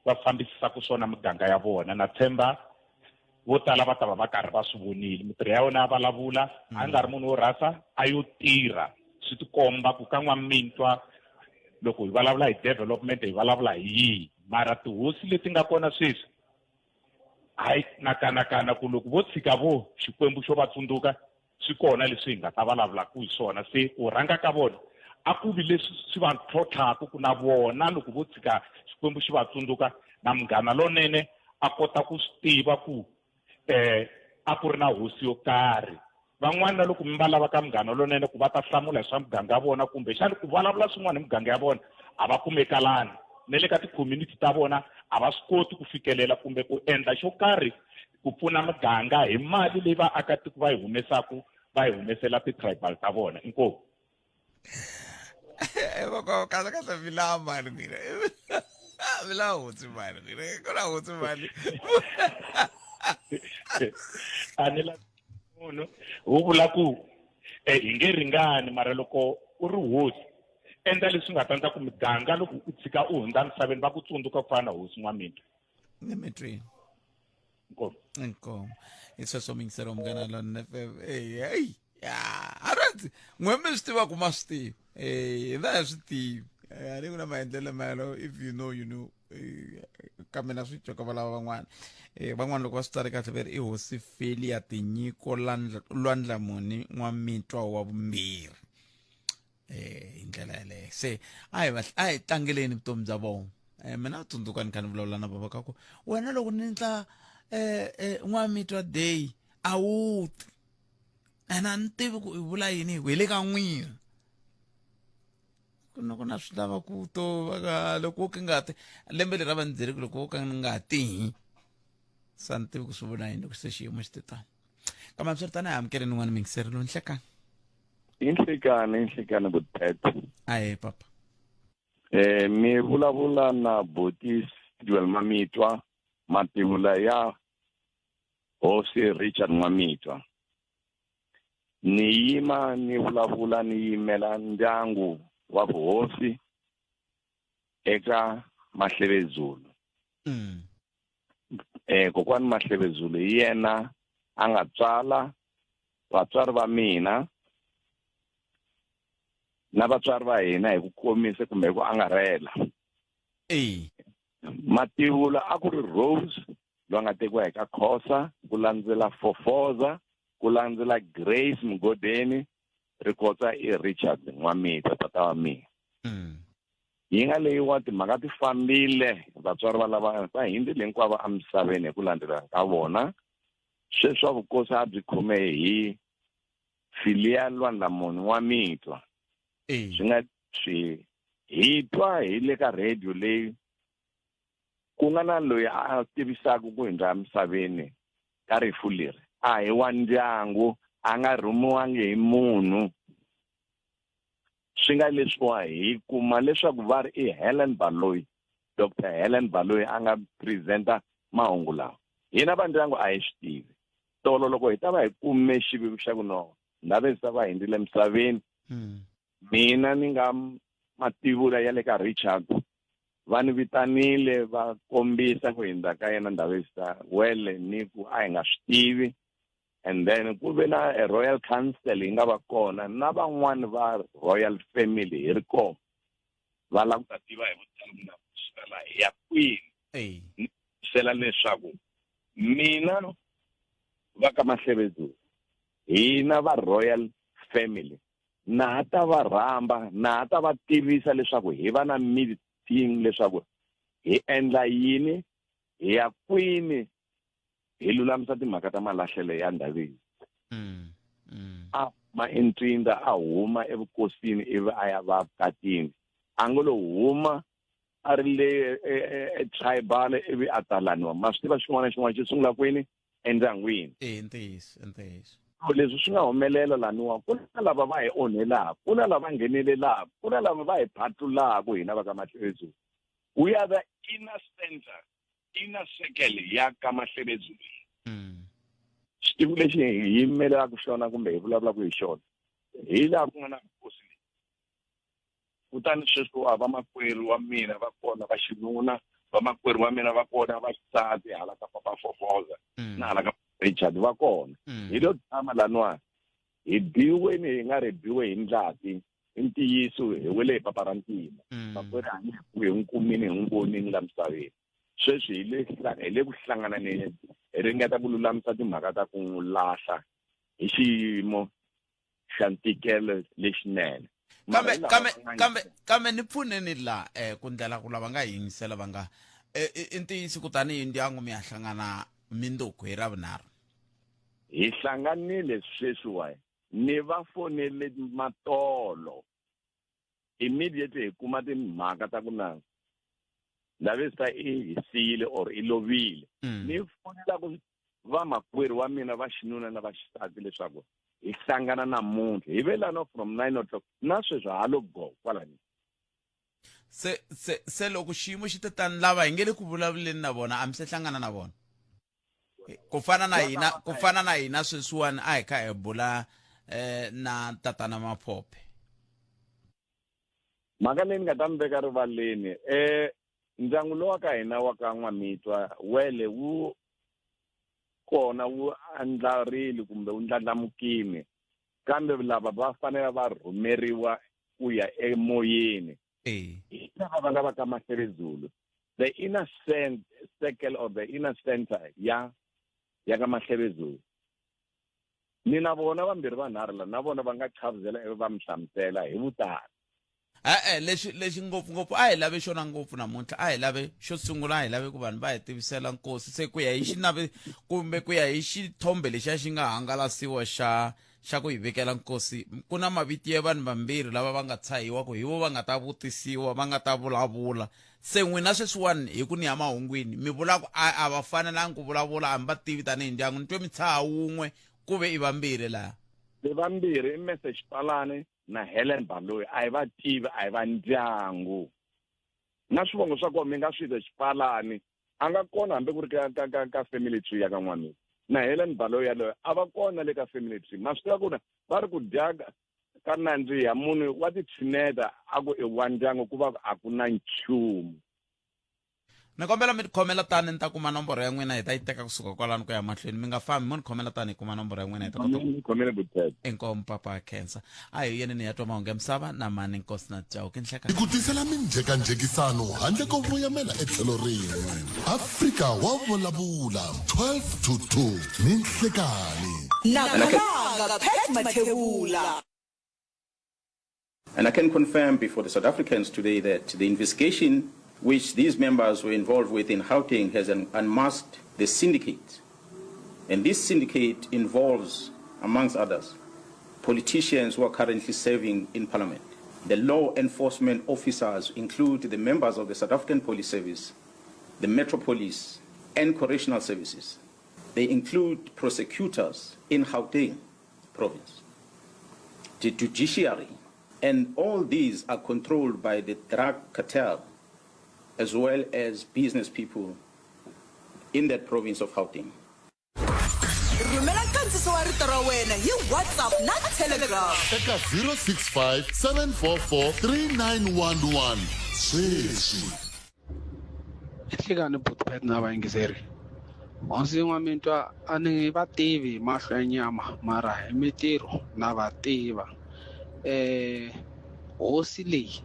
va fambisisaka swona miganga ya vona na tshemba vo tala va ta va va karhi va swi vonile mitirho ya wena ya vulavula a nga ri munhu wo rhasa a yo tirha swi tikomba ku ka n'wamintwa loko hi vulavula hi development hi vulavula hi yihi mara tihosi leti nga kona sweswi hayi na kanakana ku loko vo tshika vo xikwembu xo va tsundzuka swi kona leswi hi nga ta vulavulaka hi swona se ku rhanga ka vona a ku vi leswi swi va tlhontlhaka ku na vona loko vo tshika xikwembu xi va tsundzuka na munghana lonene a kota ku swi tiva ku eh a ku ri na hosi yo karhi van'wana na loko mi va lava ka munghana lonene ku va ta hlamula hi swa muganga ya vona kumbexana ku vulavula swin'wana hi muganga ya vona a va kumekalani na le ka ti-community ta vona a va swi koti ku fikelela kumbe ku endla xo karhi ku pfuna muganga hi mali leyi vaakatiko va yi humesaku va yi humesela ti-tribal ta vona inkomu kahle kahle milaha mali n'wina milaha hosi mali n'wina ku na hosi mali a ni la munhu wu vula ku eh, hi nge ringani mara loko u ri hosi endla leswi nga ta endla ku miganga loko u tshika u hundza misaveni va ku tsundzuka ku fana na hosi n'wamina ni mi twini inkomu inkomu hi sweswo mingiselo munghana lonene fm eyi eyi ya a ri n'we mi swi tiva ku ma swi tivi eh hina hi swi tivi a ni ku na maendlelo mayelo if you know you know kambe na swi twa ka valava van'wana eh van'wana loko va swi tsale kahle va ri i hosi feli ya tinyiko lwandla muni n'wamitwa wa vumbirhi eh hi ndlela yeleyo se a hi a hi tlangeleni vutomi bya vona eh mina tsundzuka ni kha ni vulavula na baba ka ku wena loko ni ndla eh, eh n'wamitwa day a wu ti ene a ni tivi ku i vula yini hi ku hi le ka n'wina ku na ku na swi lava ku to va loko wo ka nga ti lembe leri a va ni byele ku loko wo ka nga tihi se a ni tivi ku swi vula yini loko se xiyimo xi te tano kambe hambiswiritano hi amukeleni n'wana mingiseri lowu nhlekani Inhlekani inhlekani vutete ahe papa eh mi vulavula na Botis Duel Mamitwa mativula ya Hosi Richard Nwamitwa ni yima ni vulavula ni yimela ndyangu wa vuhosi eka Mahlevezulu mm. eh kokwani Mahlevezulu hi yena a nga tswala vatswari va mina na vatswari va hina hi ku komisa kumbe hi ku angarhela e mativula a ku ri Rose loyi a nga tekiwa hi ka Khosa ku landzela Fofoza ku landzela Grace Mugodeni rikotsa i Richard N'wamitwa tata wa mina mm. yi nga leyiwa timhaka ti fambile vatswari va lava va hindzile hinkwavo emisaveni hi ku landzelana ka vona sweswi wa vukosi a byi khome hi Filia Lwandlamoni N'wamitwa swi nga swi hi twa hi le ka radio leyi ku nga na loyi a tivisaka ku hundza emisaveni ka rifu leri a hi wa ndyangu a nga rhumiwangi hi munhu swi nga leswiwa hi kuma leswaku va ri i Helen Baloyi Dr Helen Baloyi a nga presenta mahungu lawa hina va ndyangu a hi swi tivi tolo loko hi ta va hi kume xiviko xa ku no ndhavezita va hindzile emisaveni mm. mina ni nga mativula ya le ka Richard Va ni vitanile va kombisa ku hindza ka yena Ndhavezitha wele ni ku a hi nga swi tivi and then ku ve na a royal council yi nga va kona na van'wani va royal family hi ri kona va lava ku ta tiva hi vutalo ku na kusuka laha hi ya kwini ni sela leswaku mina va ka Mahlebezulu hina va royal family na ha ta va rhamba na ha ta va tivisa leswaku hi va na meeting leswaku hi endla yini hi ya kwini hi lulamisa timhaka ta malahlelo ya ndhaveni mm, mm. a huma entsindza a huma evukosini ivi a ya va vukatini a ngo lo huma a ri le e, e, e, tribal ivi a talaniwa ma swi tiva xin'wana na xin'wana xi sungula kwini endyangwini e ntiyiso ntiyiso leswi swi nga humelela laniwa ku na lava va hi onhelaka ku na lava nghenelelaka ku na lava va hi phatlulaka hina va ka Mahlebezulu we are the inner center inner circle ya ka Mahlebezulu mm. xitivi lexi hi yimelelaka xona kumbe hi vulavulaka hi xona hi laha ku nga na vukosi leyi kutani sweswi wa vamakwerhu wa mina va kona va xinuna vamakwerhu wa mina va kona va xisati hala ka papa Fofoza mm. na hala ka Richard va kona mm. hi lo tshama laniwa hi biweni hi nga ri biwe hi ndlati i ntiyiso hi wele hi papa ra ntima mm. makwerhu a nge hi n'wi kumini hi n'wi vonini la misaveni sweswi hi le hi le ku hlangananeni hi ringeta ku lulamisa timhaka ta ku n'wi lahla hi xiyimo xa ntikelo lexinene kambe kambe kambe kambe ni pfuneni la eh ku ndlela ku lava nga yingisela va nga eh, i ntiyiso kutani hi ndyangu mi ya hlangana minduku hi ravunharhu hi hlanganile sweswiwa ni va fonele matolo immediately hi kuma timhaka ta ku na Ndhavezitha i hi siyile or i lovile mm. ni fonela ku vamakwerhu wa mina va xinuna na va xisati leswaku hi hlangana namuntlha hi ve lano from 9 o'clock na sweswi ha lo go kwalani se se se loko xiyimo xi te tani lava hi nge le ku vulavuleni na vona a mi se hlangana na vona ku fana na hina ku fana na hina sweswiwani a hi kha hi bula eh na tatana Maphophe mhaka leyi ni nga ta mi veka rivaleni eh ndyangu lowa ka hina wa ka N'wamitwa wele wu kona wu andlarile kumbe wu ndlandlamukile kambe lava va fanele va rhumeriwa ku ya emoyeni hi lava va nga va ka Mahlebezulu the inner circle or the inner center ya ya ka Mahlebezulu ni na vona vambirhi vanharhu la na vona va nga chavuzela ivi va mi hlamusela hi vutalo e-e lexi lexi ngopfungopfu a hi lave xona ngopfu namuntlha a hi lave xo sungula a hi lave ku vanhu va hi tivisela nkosi se ku ya hi xinave kumbe ku ya hi xithombe lexiya xi nga hangalasiwa xa xa ku hi vekela nkosi ku na mavito ya vanhu vambirhi lava va nga tshahiwa ku hi vo va nga ta vutisiwa va nga ta vulavula se n'wina sweswiwani hi ku ni ya mahungwini mi vula ku a a va fanelangi ku vulavula a mi va tivi tanihi ndyangu ni twe mi tshaha wun'we ku ve i vambirhi laha i vambirhi i message Palani na Helen Baloyi a hi va tivi a hi va ndyangu na swivongo swa kona mi nga swi twa Xipalani a nga kona hambi ku ri ka ka ka ka family tree ya ka n'wanuna na Helen Baloyi yaloyo a va kona le ka family tree ma swi tiva ku na va ri ku dya ka nandziha munhu wa ti tshineta a ku i wa ndyangu ku va a ku na nchumu ni kombela mi tikhomela tani ni ta kuma nomboro ya n'wina hi ta yi teka kusuka kwalano ku ya mahlweni mi nga fambi mo ni khomela tani hi kuma nomboro ya n'wina hi ta kota khomele vutete inkomu papa khensa a hi yeni ni ya twa mahungu ya misava na mani nkosi na chauke nhleka Hi ku tisela minjhekanjhekisano handle ko voyamela etlhelo rin'we. Afrika wa vulavula 12 to 2 ni nhlekani. Na Khalanga Pat Mathebula. And I can confirm before the South Africans today that the investigation which these members were involved with in Gauteng has unmasked the syndicate. And this syndicate involves, amongst others, politicians who are currently serving in parliament. The law enforcement officers include the members of the South African Police Service, the Metro Police, and Correctional Services. They include prosecutors in Gauteng province, the judiciary, and all these are controlled by the drug cartel as well as business people in that province of Gauteng. Rhumela nkandziso wa rito ra wena hi WhatsApp na Telegram. Eka 065 744 3911 sweswi. Nhlikani Butpet na vayingiseri. Hosi N'wamitwa a ni va tivi hi mahlo ya nyama mara hi mintirho na va tiva. Hosi leyi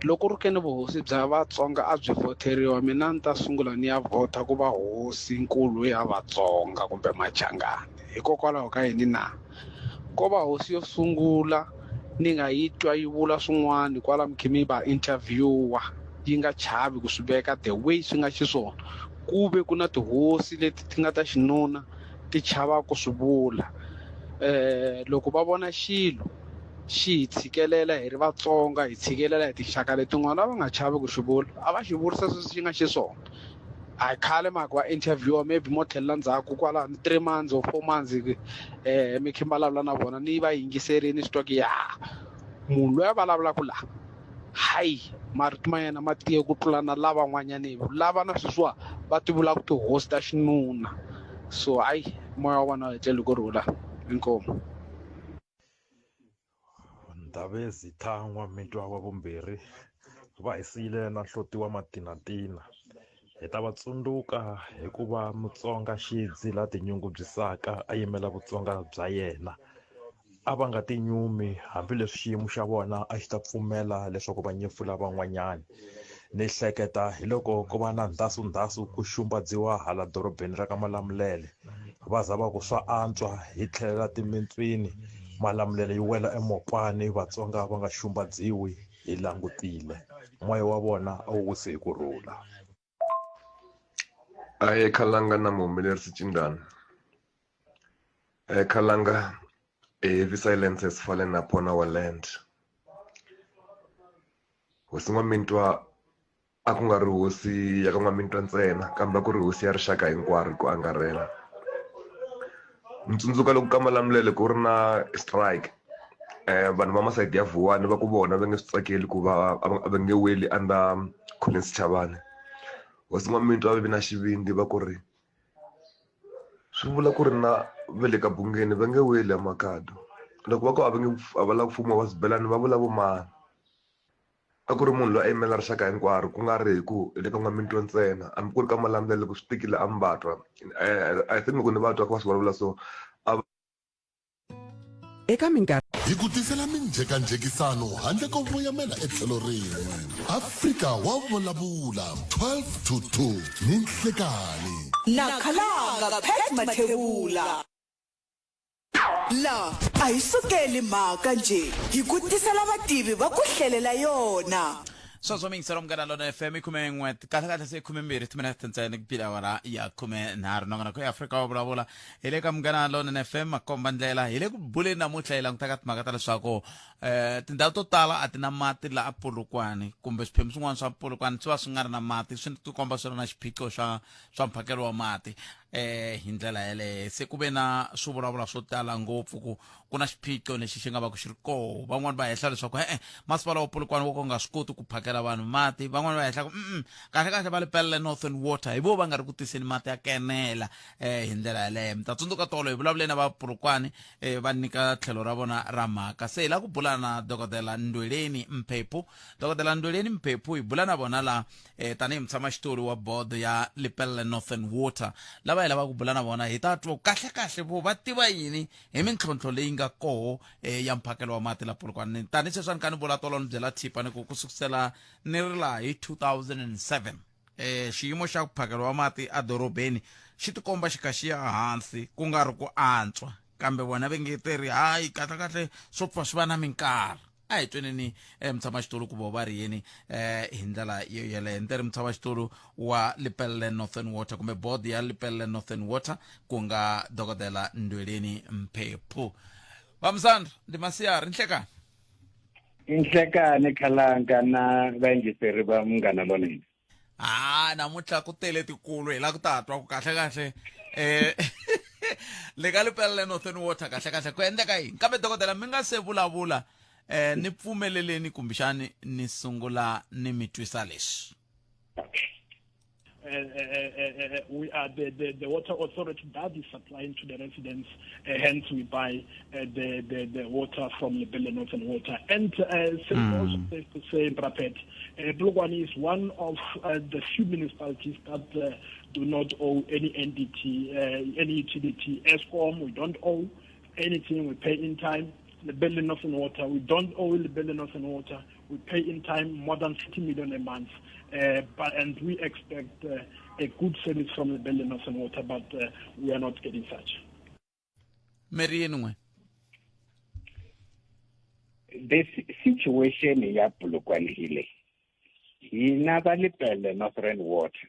loko ri ke ni vuhosi bya Vatsonga a byi vhoteriwa mina a ni ta sungula ni ya vhota ku va hosi nkulu ya Vatsonga kumbe Machangani hikokwalaho ka yini na? Ko va hosi yo sungula ni nga yi twa yi vula swin'wana kwala mi khe mi va interview-a yi nga chavi ku swi veka the way swi nga xiswona ku ve ku na tihosi leti ti nga ta xinuna ti chava ku swi vula loko va vona xilo xi hi tshikelela hi ri Vatsonga hi tshikelela hi tinxaka letin'wana a va nga chavi ku xi vula a va xi vurisa sweswi xi nga xiswona a hi khale mhaka va interview maybe mo tlhelela ndzhaku kwalano 3 months or 4 months mi khe mi vulavula na vona ni va yingiserini swi twa ku ya munhu loyi a vulavulaka la hayi marito ma yena ma tiye ku tlula na lavan'wanyani lava na sweswiwa va ti vulaka tihosi ta xinuna so hayi moya wa vona wu etleli ku rhula inkomu. Ndhavezitha N'wamitwa wa vumbirhi va hi siyile na nhloti wa matinatina. Hi ta va tsundzuka hi ku va Mutsonga xidzi la tinyungubyisaka a yimela Vutsonga bya yena. A va nga tinyumi hambileswi xiyimo xa vona a xi ta pfumela leswaku va nyefula van'wanyana. Ni hleketa hi loko ku va na ndhasundhasu ku xumbadziwa hala dorobeni ra ka Malamulele. Va za va ku swa antswa hi tlhelela timintswini Malamulele yi wela eMopani Vatsonga va nga xumbadziwi hi langutile. Moya wa vona a wu wisi hi ku rhula. Ahee Khalanga na muhumelerisi Cindana. Khalanga a heavy silence has fallen upon our land. Hosi N'wamitwa a ku nga ri hosi ya ka N'wamitwa ntsena kambe a ku ri hosi ya rixaka hinkwaro hi ku angarhela. Ni tsundzuka loko ka Malamulele ku ri na strike vanhu va masayiti ya Vuwani va ku vona va nge swi tsakeli ku va a va nge weli under Collins Chavane. Hosi N'wamitwa va ve na xivindzi va ku ri swi vula ku ri na va le ka Bungeni va nge weli a Makhado loko va ku a va nge a va lavi ku fumiwa va Xibelani va vula vo mani a ku ri munhu loyi a yimela rixaka hinkwaro ku nga ri hi ku hi le ka N'wamitwa ntsena hambi ku ri ka Malamulele loko swi tikile a mi va twa I think loko ni va twa kha va swi vulavula so a Eka minkarhi. Hi ku tisela minjhekanjhekisano handle ko voyamela etlhelo rin'we. Afrika wa vulavula 12 to 2 ni nhlekanhi. Na Khalanga Pat Mathebula. La a hi sukeli mhaka njhe, hi ku tisela vativi va ku hlelela yona. Sweswo mi yingisela Munghana Lonene FM i khumen'we kahlekahle se khumembirhi timinete ntsena ku bile awara ya khumenharhu nongonoko ya Afrika wa vulavula hi le ka Munghana Lonene FM makomba ndlela hi le ku buleni namuntlha hi langutaka timhaka ta leswaku eh tindhawu to tala a ti na mati la a Polokwane kumbe swiphemu swin'wana swa Polokwane swi va swi nga ri na mati swi tikomba swi ri na xiphiqo xa swa mphakelo wa mati eh hi ndlela yeleyo se ku ve na swivulavula swo tala ngopfu ku ku na xiphiqo lexi xi nga va ku xi ri koho van'wani va hehla leswaku e-e masipala wa Polokwane wo ka wu nga swi koti ku phakela vanhu mati van'wani va hehla ku mm kahle kahle va Lepelle Northern Water hi vo va nga ri ku tiseni mati ya kenela eh hi ndlela yaleyo mi ta tsundzuka tolo hi vulavule na va Polokwane eh, va nyika tlhelo ra vona ra mhaka se hi la ku bula na dokodela Ndweleni Mphephu dokodela Ndweleni Mphephu hi bula na vona la eh, tanihi mutshamaxitulu wa bodo ya Lepelle Northern Water lava hi lavaka ku bula na vona hi ta twa kahle kahle vo va tiva yini hi mintlhontlho leyi nga koho eh, ya mphakelo wa mati la Polokwane tanihi sweswi a ni kha ni vula tolo ni byela thipa ni ku ku sukusela ni ri laha hi 2007 eh, xiyimo xa mphakelo wa mati edorobeni xi tikomba xi kha xi ya hansi ku nga ri ku antswa kambe vona va nge te ri hayi kahle kahle swo pfa swi va na minkarhi a hi tweneni eh, mutshamaxitulu ku vo va ri yini eh, hi ndlela yo yeleyo ni te ri mutshamaxitulu wa Lepelle Northern Water kumbe board ya Lepelle Northern Water ku nga dokodela Ndweleni Mphephu vamusandra ndi masiari nhlekani Nhlekani Khalanga na vayingiseri va Munghana Lonene. Ha namuntlha ku tele tikulu hi la ku ta twa ku kahle kahle eh le ka Lepelle Northern Water kahle kahle ku endleka yini kambe dokodela mi nga se vulavula eh ni pfumeleleni kumbexani ni sungula ni mi twisa leswi. we are the, the, the water authority that is supplying to the residents. hence, we buy the, the, the water from Lepelle Northern Water. And mm. also safe to say, Brapet, uh, is one of the few municipalities that do not owe any entity, any utility. Eskom, we don't owe anything. We pay in time. Lepelle Northern Water, we don't owe Lepelle Northern Water. We pay in time more than 50 million a month. But, and we expect a good service from the Lepelle Northern Water, but we are not getting such. Mary yini The situation ya Polokwane hi leyi. Hina va Lepelle Northern Water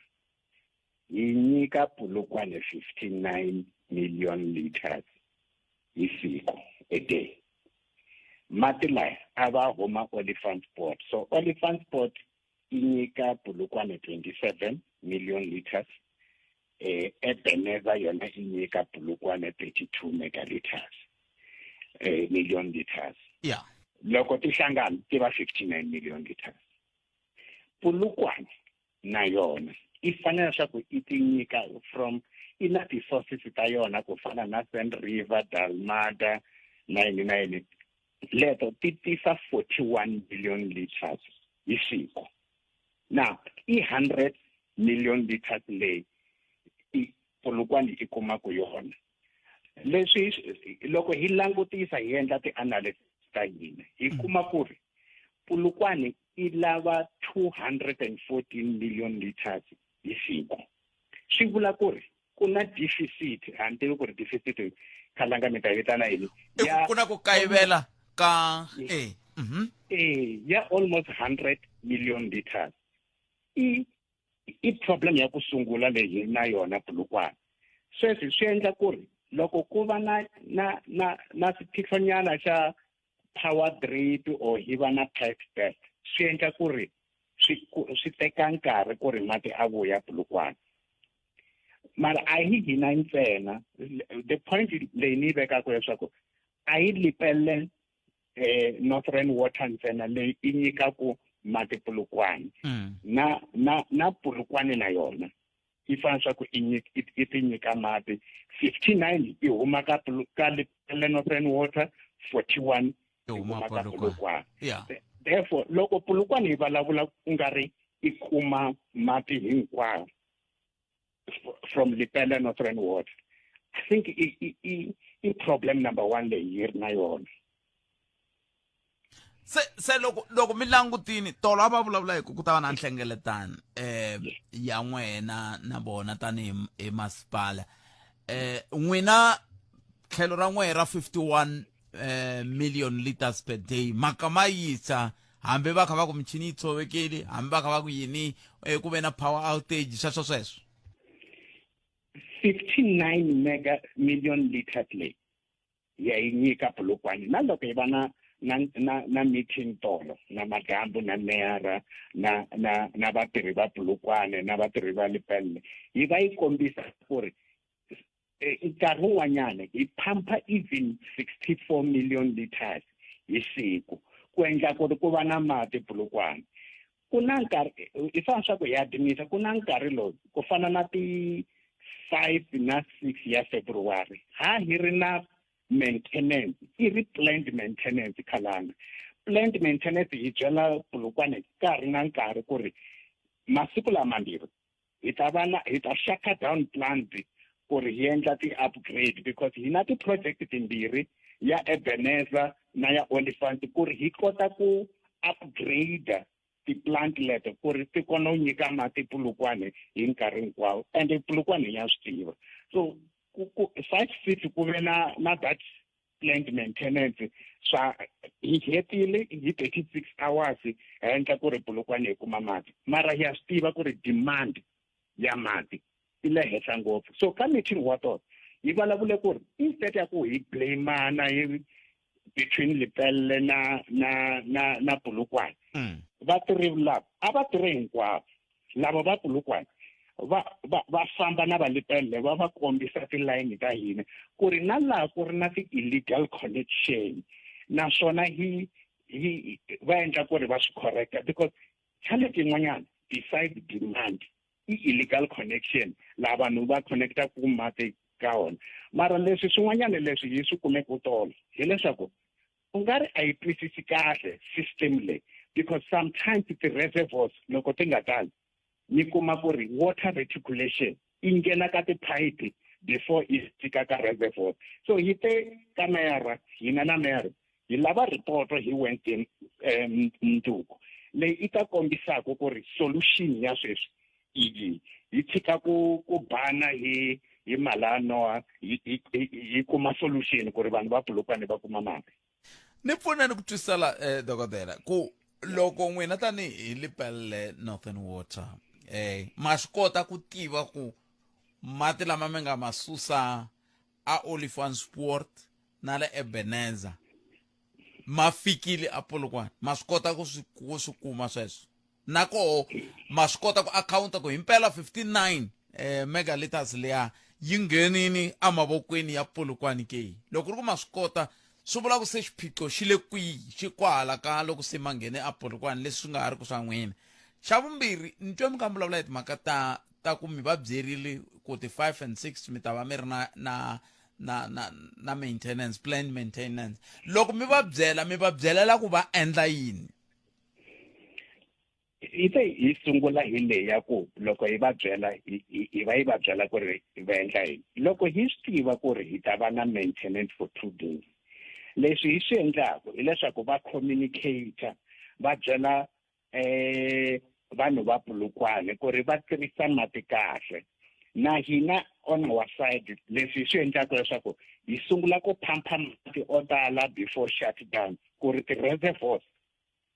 hi nyika Polokwane 59 million liters hi siku a day. Mati laya a va huma Olifantspoort. So Olifantspoort yi nyika Polokwane 27 million liters. Eh Ebenezer yona yi nyika Polokwane 32 megaliters. Eh million liters. Yeah. Loko ti hlangana ti va 59 million liters. Polokwane na yona i fanele leswaku i ti nyika from i na ti-sources ta yona ku fana na Sand River, Dalmada na yini na yini leto ti tisa 41 million liters hi siku. Now i 100 million liters leyi i Polokwane i kumaka yona. Leswi loko hi langutisa hi endla ti-analysis ta hina hi kuma ku ri Polokwane i lava 214 million liters hi siku. Swi vula ku ri ku na deficit, a ni tivi ku ri deficit khalanga mi ta yi vitana yini. Ku na ku kayivela ka eh Eh ya almost 100 million liters. I i problem ya ku sungula leyi hi na yona Polokwane. Sweswi swi endla ku ri loko ku va na na na na xiphiqonyana xa power drip or hi va na pipe burst swi endla ku ri swi swi teka nkarhi ku ri mati a vuya Polokwane. Mara a hi hina ntsena the point leyi ni yi vekaka leswaku a yi Lepelle eh Northern Water ntsena leyi i nyikaku mati Polokwane na na na Polokwane na yona yi fanele swa ku i i ti nyika mati 59 i huma ka ka Lepelle Northern Water 41 i huma ka Polokwane yeah. Therefore loko Polokwane yi vulavula ku nga ri i kuma mati hinkwawo from Lepelle Northern Water, I think i i i i problem number one leyi yi ri na yona. Se se loko loko mi langutini tolo a va vulavula hi ku ku ta va na nhlengeletano eh ya n'wena na vona tanihi hi masipala eh n'wina tlhelo ra n'wehe ra 51 eh million liters per day maka ma yisa hambi va kha va ku michini yi tshovekile hambi va kha va ku yini eh, ku ve na power outage sweswo sweswo 59 mega million liters leyi ya yi nyika Polokwane na loko hi va na na na na meeting tolo na madyambu na meyara na na na vatirhi va Polokwane na vatirhi va Lepelle yi va yi kombisa ku ri eh, nkarhi wun'wanyana hi phampa even 64 million liters hi siku ku endla ku ri ku va na mati Polokwane. Ku na nkarhi i fanele swa ku hi admit ku na nkarhi lowu ku fana na ti 5 na 6 ya February ha hi ri na maintenance i ri planned maintenance khalanga planned maintenance hi byela Polokwane nkarhi na nkarhi ku ri masiku lamambirhi hi ta va na hi ta shut down plant ku ri hi endla ti-upgrade because hi na ti-project timbirhi ya Ebenezer na ya Olifant ku ri hi kota ku upgrade ti-plant leto ku ri ti kona ku nyika mati Polokwane hi nkarhi hinkwawo and Polokwane ya swi tiva so ku ku 5 6 ku ve na na that plant maintenance swa hi hetile hi 36 hours hi endla ku ri Polokwane hi kuma mati mara hi ya swi tiva ku ri demand ya mati yi le henhla ngopfu so ka meeting wa tona hi vulavule ku ri instead ya ku hi blamana hi between Lepelle na na na na Polokwane vatirhi lava a va tirhe hinkwavo lava va Polokwane va va va famba na va Lepelle va va kombisa tilayini ta hina ku ri na laha ku ri na ti-illegal connection naswona hi hi va endla ku ri va swi correcta because challenge yin'wanyana beside demand i illegal connection laha vanhu va connectaka mati ka wona mara leswi swin'wanyana leswi hi swi kumeke tolo hileswaku u nga ri a yi twisisi kahle system leyi because sometimes ti-reservoirs loko ti nga tali mi kuma ku ri water reticulation yi nghena ka tiphayiphi before yi fika ka reservoir so hi te ka meyara hina na meyara hi lava ripoto hi Wednesday mundzuku leyi i ta kombisaka ku ri solution ya sweswi i yihi hi tshika ku ku bana hi hi malanoa hi hi kuma solution ku ri vanhu va Polokwane va kuma mati ni pfuneni ku twisisela eh, dokodela ku loko n'wina tanihi Lepelle Northern Water eh ma swi kota ku tiva ku mati lama mi nga ma susa a Olifantspoort na le Ebenezer ma fikile a Polokwane ma swi kota ku swi ku swi kuma sweswo na koho ma swi kota ku akhawunta ku himpela 59 eh, megaliters liya yi nghenini emavokweni ya Polokwane ke loko ri ku ma swi kota swi vula ku se xiphiqo xi le kwihi xi kwahala ka loko se ma nghene a Polokwane leswi swi nga ha ri ku swa n'wina xa vumbirhi ni twe mi kha mi vulavula hi timhaka ta ta ku mi va byerile ku ti 5 and 6 mi ta va mi ri na na na na na maintenance plan maintenance loko mi va byela mi va byelela ku va endla yini hi te hi sungula hi leyi ya ku loko hi va byela hi va hi va byela ku ri va endla yini loko hi swi tiva ku ri hi ta va na maintenance for two days leswi hi swi endlaku hileswaku va communicate va byela eh vanhu va Polokwane ku ri va tirhisa mati kahle na hina on our side leswi hi swi endlaka leswaku hi sungula ku phampa mati o tala before shutdown ku ri ti-reservoirs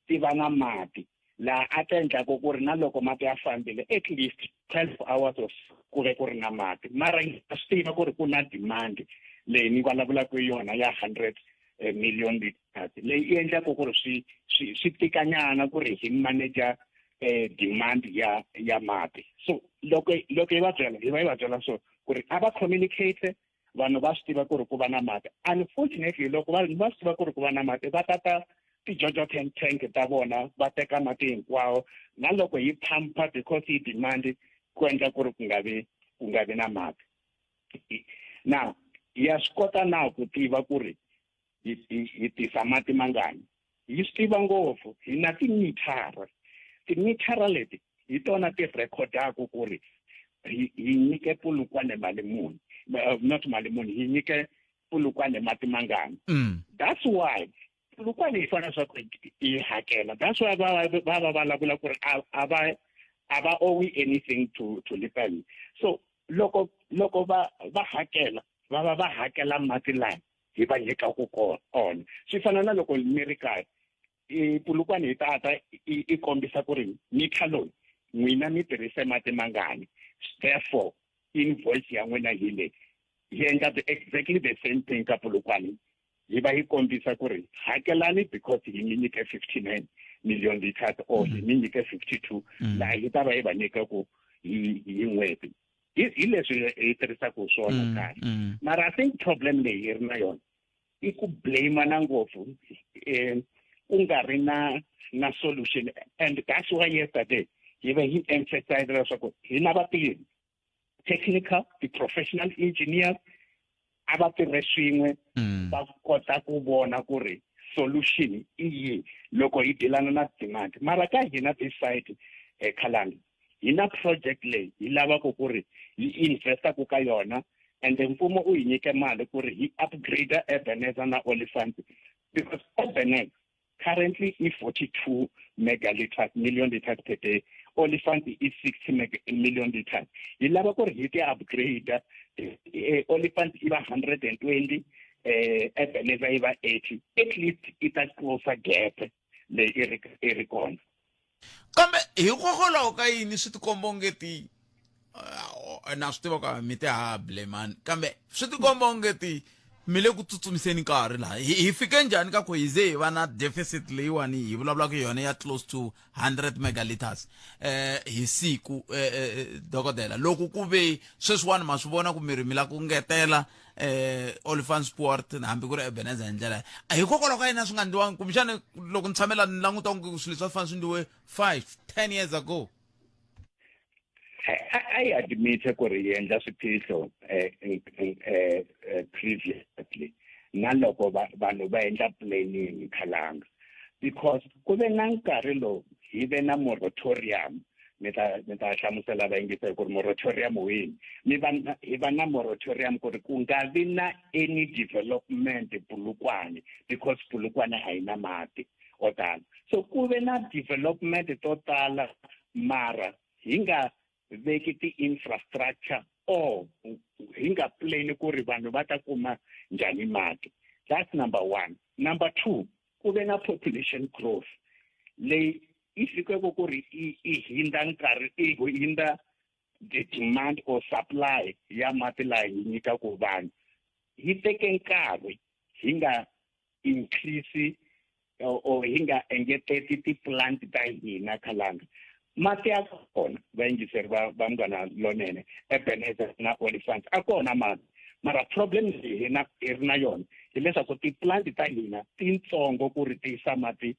ti va na mati laha a ta endlaku ku ri na loko mati ya fambile at least 12 hours of ku ve ku ri na mati mara a swi tiva ku ri ku na demand leyi ni vulavulaka yona ya 100 eh, million liters leyi yi endlaka ku ri swi swi swi tikanyana ku ri hi manager eh, demand ya ya mati so loko loko hi va byela hi va hi va byela so ku ri a va communicate vanhu va swi tiva ku ri ku va na mati unfortunately loko vanhu va swi tiva ku ri ku va na mati va tata tijojo tank tank ta vona va teka mati hinkwawo na loko hi phampa because yi demand ku endla ku ri ku nga vi ku nga vi na mati now ya swi kota na ku tiva ku ri hi hi tisa mati mangani hi swi tiva ngopfu hi na timithara timithara leti hi tona ti rhekhodaku ku ri hi hi nyike Polokwane mali muni eh, not mali muni hi nyike Polokwane mati mangani mm. that's why Polokwane yi fanele swa ku yi hakela that's why va va va vulavula ku ri a va a va owe anything to to Lepelle so loko loko va va hakela va va va hakela mati laya hi va nyikaku kona ona swi fana na loko mi ri kaya Polokwane yi tata i kombisa ku ri mitha loyi n'wina mi tirhise mati mangani therefore invoice ya n'wina hi leyi hi endla the exactly the same thing ka Polokwane hi va hi kombisa ku ri hakelani because hi mi nyike 59 million liters or hi mi nyike 52 mm. laha hi ta va hi va nyika ku hi hi n'hweti hi leswi hi tirhisaka swona mm, kahle mm. mara i think problem leyi hi ri na yona i ku blame na ngopfu um ku nga ri na na solution and that's why yesterday hi va hi emphasize leswaku hi na vatirhi technical ti-professional engineers a va tirhe swin'we mm. va kota ku vona ku ri solution i yihi loko hi dilana na demand mara ka hina this side ekhalanga hi na project leyi hi lavaka ku ri hi investaku ka yona and mfumo u hi nyike mali ku ri hi upgrade Ebenezer na Olifant because Ebenezer currently i 42 megaliters million liters per day Olifant i 60 meg million liters hi lava ku ri hi ti upgrade eh, Olifant i va 120 eh Ebenezer yi va 80 at least i ta close gap leyi i ri i ri kona kambe hikokwalaho ka yini swi tikomba onge ti eh, na swi tiva ka mi ti ha blemani kambe swi tikomba onge ti mi le ku tsutsumiseni nkarhi laha hi fike njhani ka ku hi ze hi va na deficit leyiwani hi vulavulaka yona ya close to 100 megaliters eh hi siku eh, eh, eh, dokodela loko ku ve sweswiwani ma swi vona ku miri mi la ku ngetela eh Olifantspoort hambi ku ri Ebenezer hi ndlela hikokwalaho ka yini a swi nga ndliwangi kumbexana loko ni tshamela ni languta onge swilo leswi a swi fanele swi ndliwe 5 10 years ago A yi admit ku ri hi endla swiphiqo previously na loko vanhu va endla planning khalanga, because ku ve na nkarhi lowu hi ve na moratorium. Ni ta hlamusela vayingiseri ku ri moratorium wini. Mi va hi va na moratorium ku ri ku nga vi na any development Polokwane, because Polokwane a yi na mati o tala. So ku ve na development to tala, mara hi nga veki ti-infrastructure or hi nga plan ku ri vanhu va ta kuma njhani mati. That's number one. Number two, ku ve na population growth leyi i fikeke ku ri i hindza nkarhi, i hindza the demand or supply ya mati laha hi nyikaku vanhu. Hi teke nkarhi hi nga increase or hi nga engeteti ti-plant ta hina khalanga. Mati ya kona, vayingiseri va Munghana Lonene, Ebenezer na Olifants a kona mati, mara problem leyi hina hi ri na yona hileswaku ti-plant ta hina tintsongo ku ri tisa mati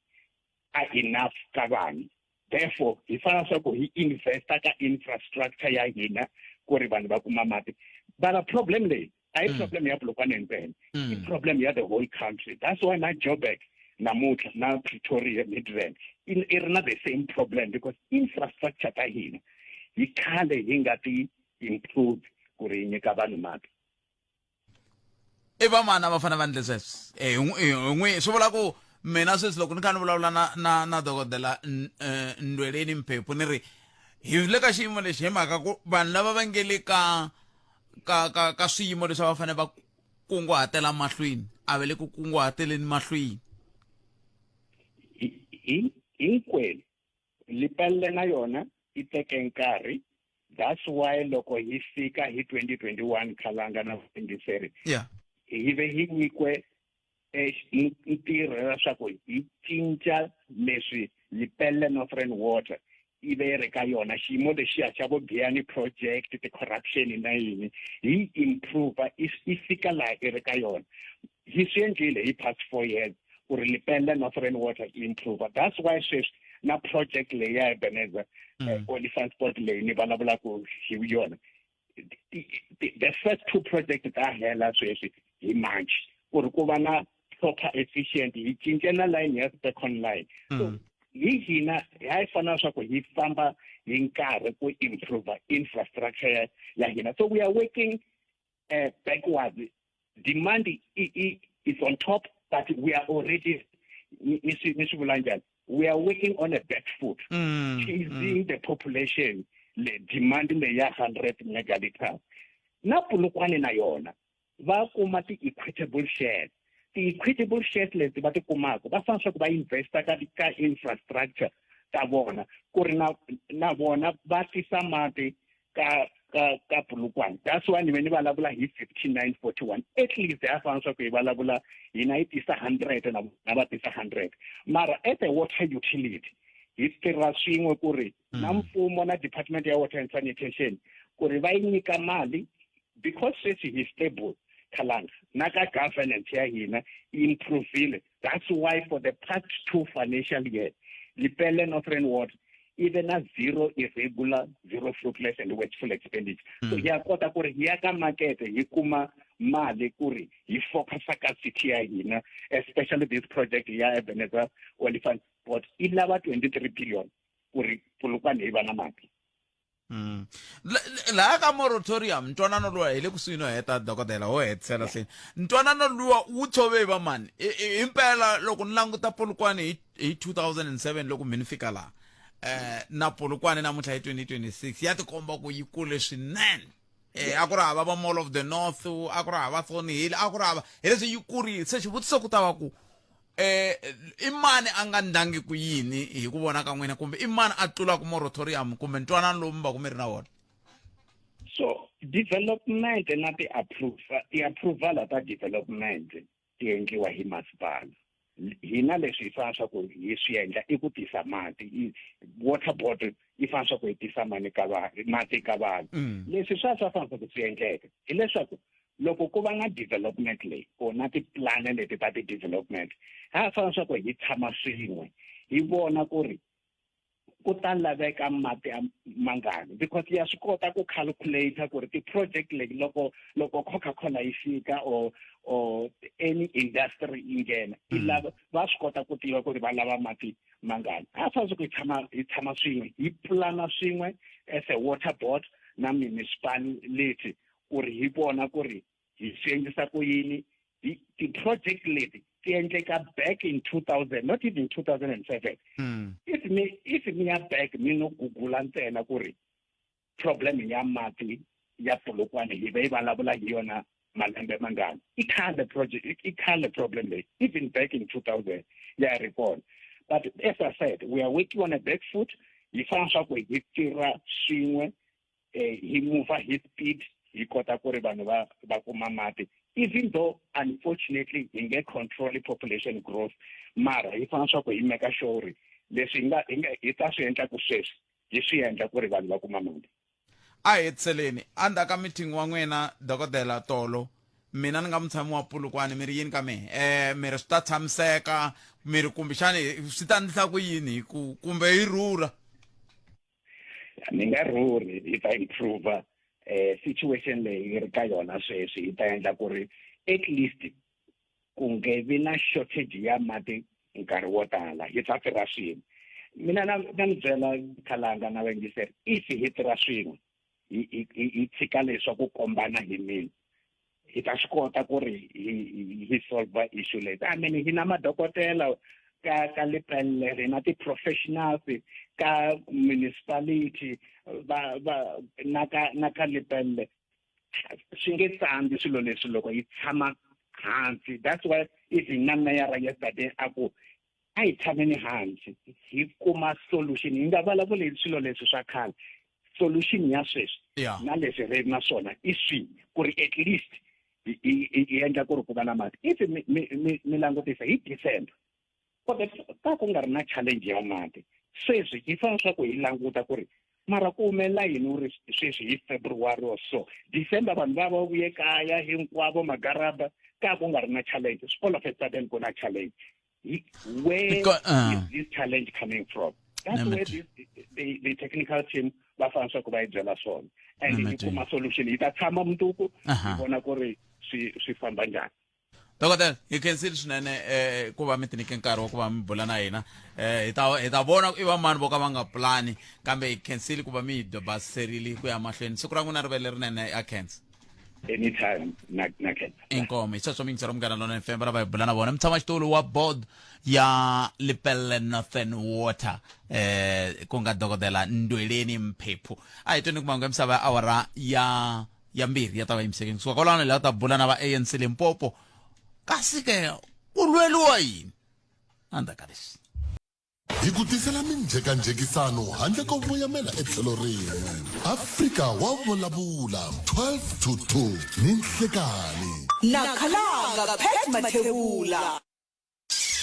a enough ka vanhu. Therefore hi fanele swa ku hi investa ka infrastructure ya hina ku ri vanhu va kuma mati. Mara problem leyi a yi problem ya Polokwane ntsena, i problem ya the whole country. That's why na Joburg namuntlha na Pretoria, Midrand i ri na the same problem, because infrastructure ta hina hi khale hi nga ti improve ku ri hi nyika vanhu mati. I vamana va fanele va endle sweswo? Hi n'wi swi vula ku mina sweswi loko ni kha ni vulavula na dokodela Ndweleni Mphephu, ni ri hi le ka xiyimo lexi hi mhaka ku vanhu lava va nge le ka swiyimo leswi a va fanele va kunguhatela mahlweni a va le ku kunguhateleni mahlweni. Hinkwenu Lepelle na yona yi teke nkarhi. That's why loko hi fika hi 2021 khalanga na vayingiseri, hi ve hi nyikwe ntirho leswaku hi cinca leswi Lepelle Northern Water yi ve yi ri ka yona, xiyimo lexiya xa vo Giyani project, ti-corruption na yini, hi improve i fika laha i ri ka yona. Hi swi endlile hi past 4 years ku ri Lepelle Northern Water improve. That's why sweswi na project leyi ya Ebenezer, Olifantspoort leyi ni vulavulaka hi yona, the first two project ta hela sweswi hi March, ku ri ku va na proper efficient. Hi cince na line ya second line. So hi hina hi fanele leswaku hi famba hi nkarhi ku improve infrastructure ya hina. So we are working backwards. Demand is on top, but we are already, ni swi vula njhani, we are working on a back foot, chasing the population le demand leyi ya 100 megaliters. Na Polokwane na yona va kuma ti-equitable shares. Ti-equitable shares leti va ti kumaka, va fanele swa ku va investa ka infrastructure ta vona ku ri na vona va tisa mati ka Polokwane. That's why ni ve ni vulavula hi 5941. At least ya fanele swa ku hi vulavula hina yi tisa 100 na vona va tisa 100. Mara at a water utility hi tirha swin'we ku ri na mfumo na department ya water and sanitation ku ri va yi nyika mali, because sweswi hi stable khalanga na ka governance ya hina improvile. That's why for the past two financial years Lepelle Northern Water ive na zero irregular, zero fruitless and wasteful expenditure. So hi ya kota ku ri hi ya ka makete hi kuma mali ku ri hi focusa ka city ya hina, especially this project ya Ebenezer Olifantspoort i lava 23 billion ku ri Polokwane yi va na mati. Laha ka moratorium, ntwanano luwa hi le kusuhi no heta, dokodela, ho hetisela se ntwanano luwa wu tshove hi vamani? Himpela loko ni languta Polokwane hi 2007 loko mi ni fika laha, na Polokwane namuntlha hi 2026, ya tikomba ku yi kule swinene. A ku ri hava va Mall of the North, a ku ri hava Thornhill, a ku ri hava hi leswi yi kurile. Se xivutiso ku ta va ku i mani a nga ndlangi ku yini hi ku vona ka n'wina, kumbe i mani a tlulaka moratorium kumbe ntwanano lowu mi va ku mi ri na wona? So development na ti-approval ta development ti endliwa hi masipala. Hina leswi hi fanele swa ku hi swi endla i ku tisa mati. Water board yi fanele swa ku yi tisa mani ka vanhu, mati ka vanhu. Leswi swa fanele ku swi endleka hileswaku loko ku va na development leyi or na tiplan leti ta ti-development, ha fanele swa ku hi tshama swin'we hi vona ku ri Ku ta laveka mati mangani, because ya swi kota ku calculate ku ri ti-project leti loko loko Coca-Cola yi fika or any industry yi nghena, yi lava, va swi kota ku tiva ku ri va lava mati mangani. A fanele ku hi tshama swin'we, hi pulana swin'we as a water board na municipality, ku ri hi vona ku ri hi swi endlisa ku yini. Ti-project leti ti endleka back in 2000, not even 2007. If mi ya back, mi no gugula ntsena ku ri problem ya mati ya Polokwane hi va yi vulavula hi yona malembe mangani, i khale project, i khale problem leyi, even back in 2000 ya ri kona. But as I said, we are working on a back foot. Hi fanele swa ku hi tirha swin'we, hi move hi speed, hi kota ku ri vanhu va kuma mati, even though unfortunately hi nge control population growth, mara hi fanele swa ku hi make sure ri leswi hi nga hi ta swi endla ku sweswi hi swi endla ku ri vanhu va kuma mati. A hi hetiseleni endzhaku ka meeting wa n'wina, dokodela, tolo. Mina ni nga mutshami wa Polokwane, mi ri yini ka mehe? Mi ri swi ta tshamiseka, mi ri kumbexani swi ta ndlisa ku yini hi ku kumbe hi rhurha? Ni nga rhurhi, hi ta improve situation leyi yi ri ka yona sweswi. Hi ta endla ku ri at least ku nge vi na shortage ya mati nkarhi wo tala. Hi ta tirha swin'we. Mina na mi byela, khalanga na vayingiseri, if hi tirha swin'we, hi tshika leswa ku kombana hi mini, hi ta swi kota ku ri hi solve issue leyi. I mean, hi na madokodela ka Lepelle, hi na ti-professionals ka municipality va na ka Lepelle. Swi nge tsandzi swilo leswi loko hi tshama hansi. That's why even na meyara yesterday a ku a hi tshameni hansi hi kuma solution, hi nga vulavuli hi swilo leswi swa khale, solution ya sweswi na leswi ri na swona i swihi, ku ri at least hi endla ku ri ku va na mati. If mi langutisa hi December, kota ka ku nga ri na challenge ya mati. Sweswi hi fanele swa ku hi languta ku ri mara ku humelela yini u ri sweswi hi February or so, December vanhu va vuye kaya hinkwavo magaraba, ka ku nga ri na challenge. All of a sudden ku na challenge. Where is this challenge coming from? That's where the technical team va fanele swa ku va yi byela swona and hi kuma solution. Hi ta tshama mundzuku hi vona ku ri swi famba njhani. Dokodela, hi khensile swinene ku va mi tinike nkarhi wa ku va mi bula na hina. Hi ta vona i va mani vo ka va nga pulani, kambe hi khensile ku va mi hi basiserile ku ya mahlweni. Siku ra n'wina ri ve lerinene, a khensa. Anytime, na khensa. Inkomo. Hi sweswo miyingiselo Munghana Lona FM va hi bula na vona mutshamaxitulu wa board ya Lepelle Northern Water, ku nga dokodela Ndweleni Mphephu. A hi tweni ku mahungu ya misava ya awara ya 2 ya ta va yimisekeni. Kusuka kwalano la ta bula na va ANC Limpopo, kasi ke ku lweliwa yini endzhaku ka leswi. Hi ku tisela minjhekanjhekisano handle ko voyamela etlhelo rin'we. Afrika wa vulavula 12 to 2 ni nhlekani. Na Khalanga Pat Mathebula.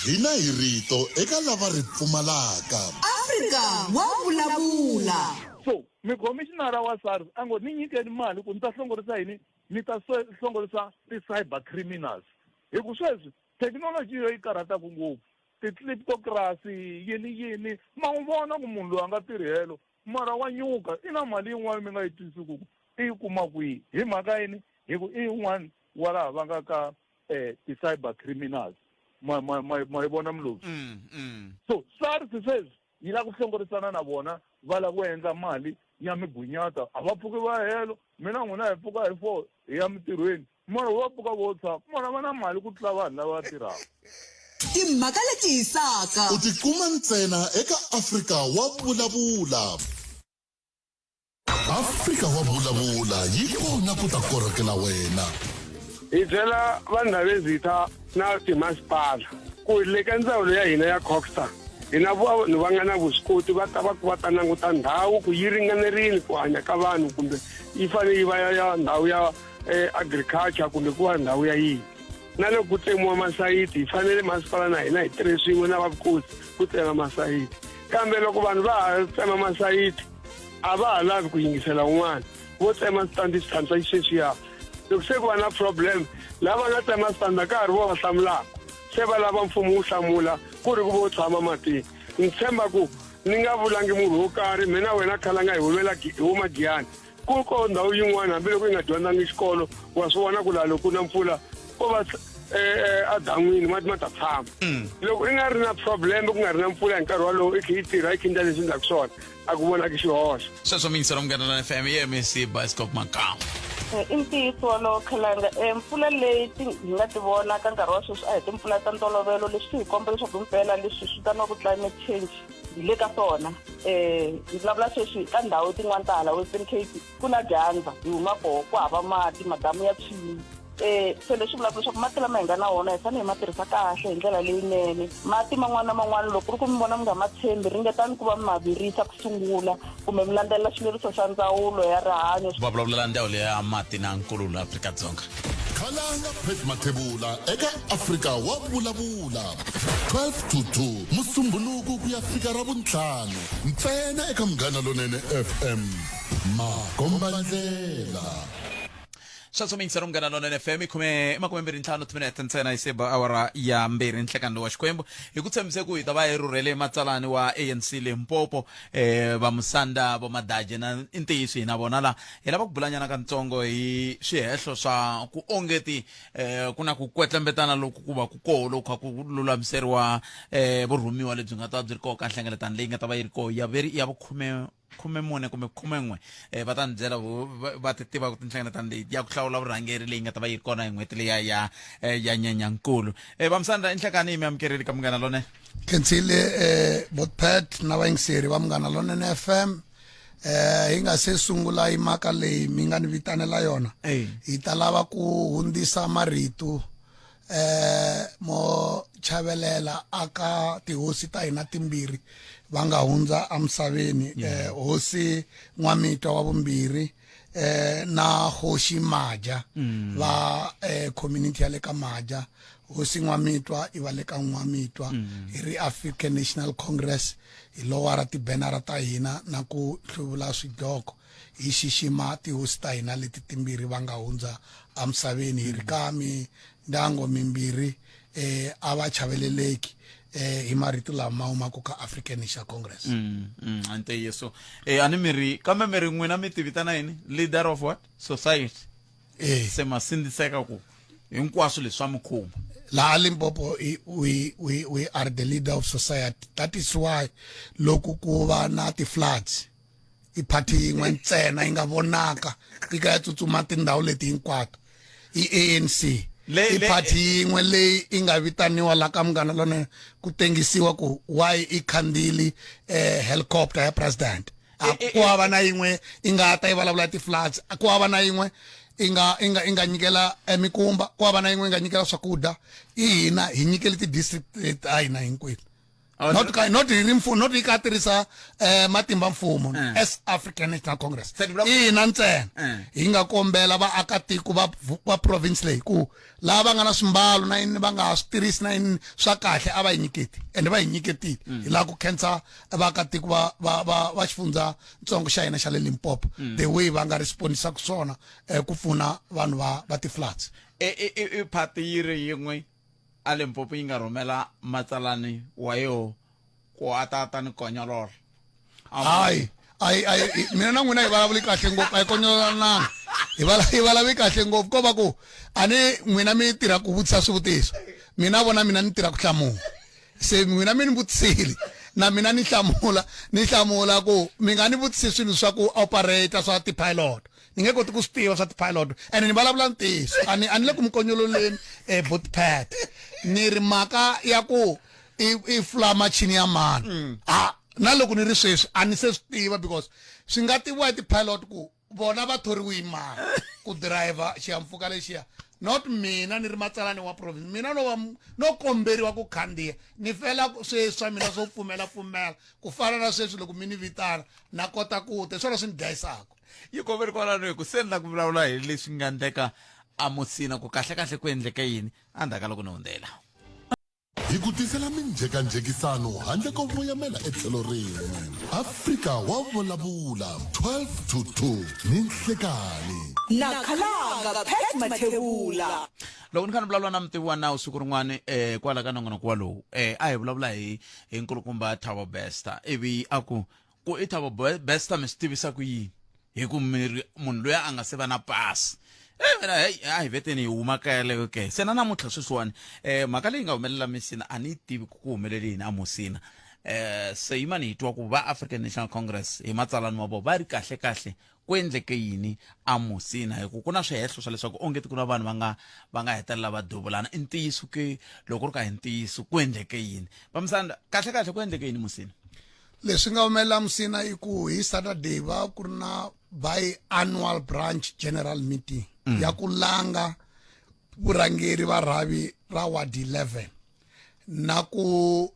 Hina hi rito eka lava ri pfumalaka. Afrika wa vulavula. So mukhomishinara wa SARS a ngo ni nyikeni mali ku ni ta hlongorisa yini, ni ta hlongorisa ti-cyber criminals, hi ku sweswi thekinoloji yo yi karhataka ngopfu, ti-kleptocracy, yini yini. Ma n'wi vona ku munhu loyi a nga tirhi helo, mara wa nyuka, i na mali yin'wana mi nga yi twisisi ku i yi kuma kwihi. Hi mhaka yini? Hi ku i yin'wana wa laha va nga ka ti-cyber criminals. Ma yi vona Mlozi? So SARS sweswi yi lava ku hlongorisana na vona, va lava ku endla mali ya migunyata. A va pfuki va helo. Mina n'wina hi pfuka hi 4 hi ya mintirhweni, mara va pfuka vo tshama, mara va na mali ku tlula vanhu lava tirhaka. Timhaka leti hisaka. U tikuma ntsena eka Afrika wa Vulavula. Afrika wa Vulavula yi kona ku ta korhokela wena. Hi byela vanhu lavezitha na timasipala ku le ka ndzawulo ya hina ya CoGHSTA hi na vanhu va nga na vuswikoti, va ta va ku va ta languta ndhawu ku yi ringanerile ku hanya ka vanhu, kumbe yi fanele yi va ya ndhawu ya agriculture, kumbe ku va ndhawu ya yini. Na loko ku tsemiwa masayiti, hi fanele masipala na hina hi tirhe swin'we na vavukosi ku tsema masayiti. Kambe loko vanhu va ha tsema masayiti, a va ha lavi ku yingisela un'wana, vo tsema switandi swi tshamisa xisweswiya. Loko se ku va na problem, lava nga tsema switandi a ka ha ri vo va hlamulaka, se va lava mfumo wu hlamula ku ri ku vo tshama matini. Ni tshemba ku Ni nga vulangi munhu wo karhi, mina wena khalanga hi humela hi huma Giyani. Ku ko ndhawu yin'wana hambiloko yi nga dyondzangi xikolo, wa swi vona ku laha loko ku na mpfula ko va eh, edan'wini mati ma ta tshama. Loko i nga ri na problem ku nga ri na mpfula hi nkarhi wolowo i kha yi tirha i kha endla leswi endlaka swona, a ku vonaki xihoxo. Sweswo miyingiselo Munghana Lonene FM i MEC Bioscope Makamu. Eh, i ntiyiso wolowo khalanga um mpfula leyi ti hi nga ti vona ka nkarhi wa sweswi a hi timpfula ta ntolovelo leswi swi hi komba leswaku himpela leswi swi vitaniwaka climate change hi le ka swona um hi vulavula sweswi ka ndhawu tin'wana ta hala Western Cape ku na dyandza hi huma koho ku hava mati madamu ya tshwile um se leswi vulaka leswaku mati lama hi nga na wona hi fanele hi ma tirhisa kahle hi ndlela leyinene mati man'wana na man'wana loko ku ri ku mi vona mi nga ma tshembi ringetani ku va mi ma virisa ku sungula kumbe mi landzelela xileriso xa ndzawulo ya rihanyo Va vulavulela ndhawu leya ya mati na nkululo Afrika-Dzonga. Khalanga Pat Mathebula eka Afrika wa vulavula 12 to 2 Musumbhunuku ku ya fika Ravuntlhanu ntsena eka Munghana Lonene FM Makombandlela. Sweswo miyingiselo Munghana Lonene FM i khume i makumembirhi ntlhanu timinete ntsena yi se ba awara ya mbirhi nhlekani lowa Xikwembu hi ku tshembise ku hi ta va hi rhurhele matsalani wa ANC Limpopo eh va Musanda vo Madaje na i ntiyiso hina vona la hi lava ku bulanyana kantsongo hi swihehlo swa ku ongeti eh ku na ku kwetlembetana loku ku va ku koho loku kha ku lulamiseriwa eh vurhumiwa lebyi nga ta va byi ri koho ka nhlengeletano leyi nga ta va yi ri koho ya veri ya vukhume 14 kumbe 11 eh, va ta ni byela va ti tiva tinhlengeletano leyi ya ku hlawula vurhangeri leyi nga ta va yi ri kona hi n'hweti leya ya eh, ya nyenyankulu eh, vamusandra i nhlekani yi mi amukerile ka Munghana Lonene. Khensile eh, Botpet na vayingiseri va Munghana Lonene FM. Hi nga se sungula mhaka leyi mi nga ni vitanela yona, hi ta lava ku hundzisa marito mo chavelela aka tihosi ta hina timbirhi va nga hundza emisaveni. Hosi N'wamitwa wa vumbirhi na Hosi Maja va community ya le ka Maja. Hosi N'wamitwa i va le ka N'wamitwa. Hi ri African National Congress hi lowara tibenara ta hina na ku hluvula swidloko hi xixima tihosi ta hina leti timbirhi va nga hundza emisaveni. Hi ri ka mindyangu mimbirhi a va chaveleleki hi marito lama ma humaka ka African National Congress. Ntiyiso a ni mi ri kambe mi ri n'wina mi ti vitana yini, leader of what society? Se ma sindziseka ku hinkwaswo leswi swa mi khumba. Laha Limpopo we are the leader of society. That is why loko ku va na ti-floods i party yin'we ntsena yi nga vonaka yi ka ya tsutsuma tindhawu leti hinkwato i ANC. I party yin'we leyi yi nga vitaniwa la ka Munghana Lonene ku tengisiwa ku why i khandziyile helicopter ya president. A ku hava na yin'we yi nga ta yi vulavula ti-floods, ku hava na yin'we i nga i nga i nga nyikela mikumba, ku hava na yin'we yi nga nyikela swakudya. I hina hi nyikele ti-district ta hina hinkwenu. Not ka not hi ri mfumo, not yi ka tirhisa matimba mfumo as African National Congress. I hina ntsena hi nga kombela vaakatiko va province leyi ku lava va nga na swimbalo na yini va nga swi tirhisi na yini swa kahle a va yi nyiketi, and va yi nyiketile. Hi lava ku khensa vaakatiko va xifundza ntsongo xa hina xa le Limpopo, the way va nga respondisaka swona ku pfuna vanhu va ti-floods. I party yi ri yin'we a Limpopo yi nga rhumela matsalani wa yo ku a ta ta ni konyolola. Hayi, ayi ayi mina na n'wina hi vulavuli kahle ngopfu, a hi konyololananga, hi vulavuli kahle ngopfu. Ko va ku a ni n'wina mi tirha ku vutisa swivutiso, mina vona mina ni tirha ku hlamula. Se n'wina mi ni vutisile na mina ni hlamula, ni hlamula ku mi nga ni vutisi swilo swa ku operator swa ti-pilot, ni nge koti ku swi tiva swa ti-pilot, ene ni vulavula ntiyiso, a ni le ku mi konyololeni botpad. Ni ri mhaka ya ku i fula machini ya mani, a na loko ni ri sweswi a ni se swi tiva, because swi nga tiviwa hi ti-pilot ku vona va thoriwe hi mani ku driver xihahampfhuka lexiya, not mina ni ri matsalani wa province. Mina no va no komberiwa ku khandziya, ni fela sweswi swa mina swo pfumela pfumela ku fana na sweswi loko mi ni vitana na kota ku ta, hi swona swi ni dlayisaka. Yi komberi kwalano hi ku se ni la ku vulavula hi leswi nga endleka a Musina, ku kahle kahle ku endleke yini endzhaku ka loko ni hundzela. Hi ku tisela minjhekanjhekisano handle ko voyamela etlhelo rin'we. Afrika wa vulavula 12 to 2 ni nhlekani. Na khalanga Pat Mathebula. Loko ni kha ni vulavula na mutivi wa nawu siku rin'wana um kwala ka nongonoko walowu um a hi vulavula hi hi nkulukumba Thabo Bester ivi a ku ku i Thabo Bester mi swi tivisa ku yini hi ku mi ri munhu loyi a nga se va na pasi Eh, mina heyi a hi veteni hi huma ka yaleyo ke se na namuntlha sweswiwani um mhaka leyi nga humelela misina a ni yi tivi ku ku humelele yini a musina um se yimani hi twa ku va African National Congress hi matsalani wa vona va ri kahle kahle ku endleke yini a musina hi ku ku na swihehlo swa leswaku onge ti ku na vanhu va nga va nga hetelela va duvulana i ntiyiso ke loko ri ka hi ntiyiso ku endleke yini vamisanda kahle kahle ku endleke yini musina Leswi nga humelela Musina i ku hi Saturday va ku ri na bi-annual branch general meeting mm. ya ku langa vurhangeri va rhavi ra ward 11 na ku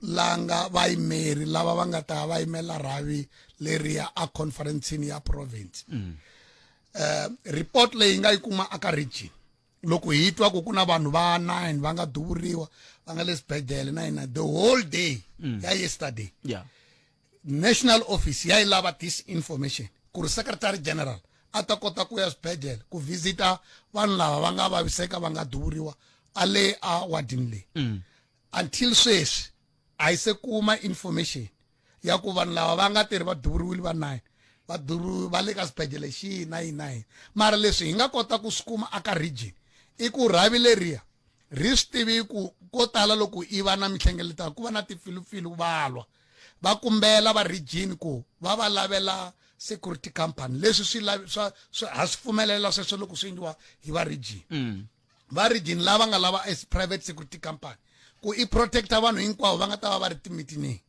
langa vayimeri lava va nga ta va yimela rhavi leriya a conferenceni ya province mm. uh, report leyi nga yi kuma aka region loko hi twa ku ku na vanhu va 9 va nga duvuriwa va nga le swibedhlele na yina the whole day mm. ya yesterday yeah. national office ya yi lava this information ku ri secretary general a ta kota ku ya swibedhlele ku visita vanhu lava va nga vaviseka va nga duvuriwa a le a wadini leyi mm. until sweswi a yi se kuma information ya ku vanhu lava va nga tirhi va duvuriwile va 9 va duvuriwe va le ka swibedhlele xihi na yini na yini mara leswi hi nga kota ku swi kuma aka region i ku rhavi leriya ri swi tivi ku ko tala loko i va na minhlengeletano ku va na tipfilupfilu va lwa va kumbela va region ku va va lavela security company leswi swi swa ha swi pfumelela sweswo loko swi endliwa hi va region mm. va region lava nga lava as private security company ku i protecta vanhu hinkwavo va nga ta va va ri timitinini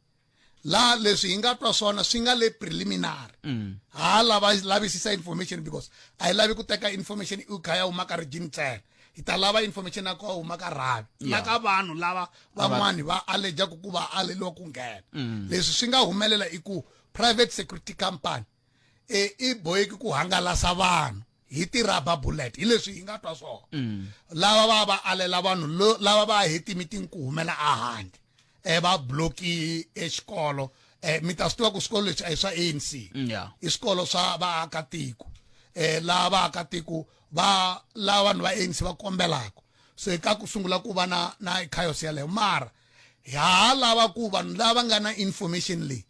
laha leswi hi nga twa swona swi nga le preliminary mm. ha lava lavisisa information because a hi lavi ku teka information i kha ya huma ka region ntsena hi ta lava information ya ku huma ka rhavi na ka vanhu lava van'wani va alejaku ku va aleliwa ku nghena mm. leswi swi nga humelela i ku private security company e i boheki ku hangalasa vanhu hi ti-rubber bullet hi leswi hi nga twa swona mm. lava va va alela vanhu lava va he timiting ku humela ehandle um va bloki exikolo um mi ta swi tiva ku swikolo leswi a hi swa ANC mm, i swikolo swa vaakatiko um laha vaakatiko va laha vanhu va ANC va kombelaka se ka ku sungula ku va na na chaos yaleyo mara ha lava ku vanhu lava nga na information leyi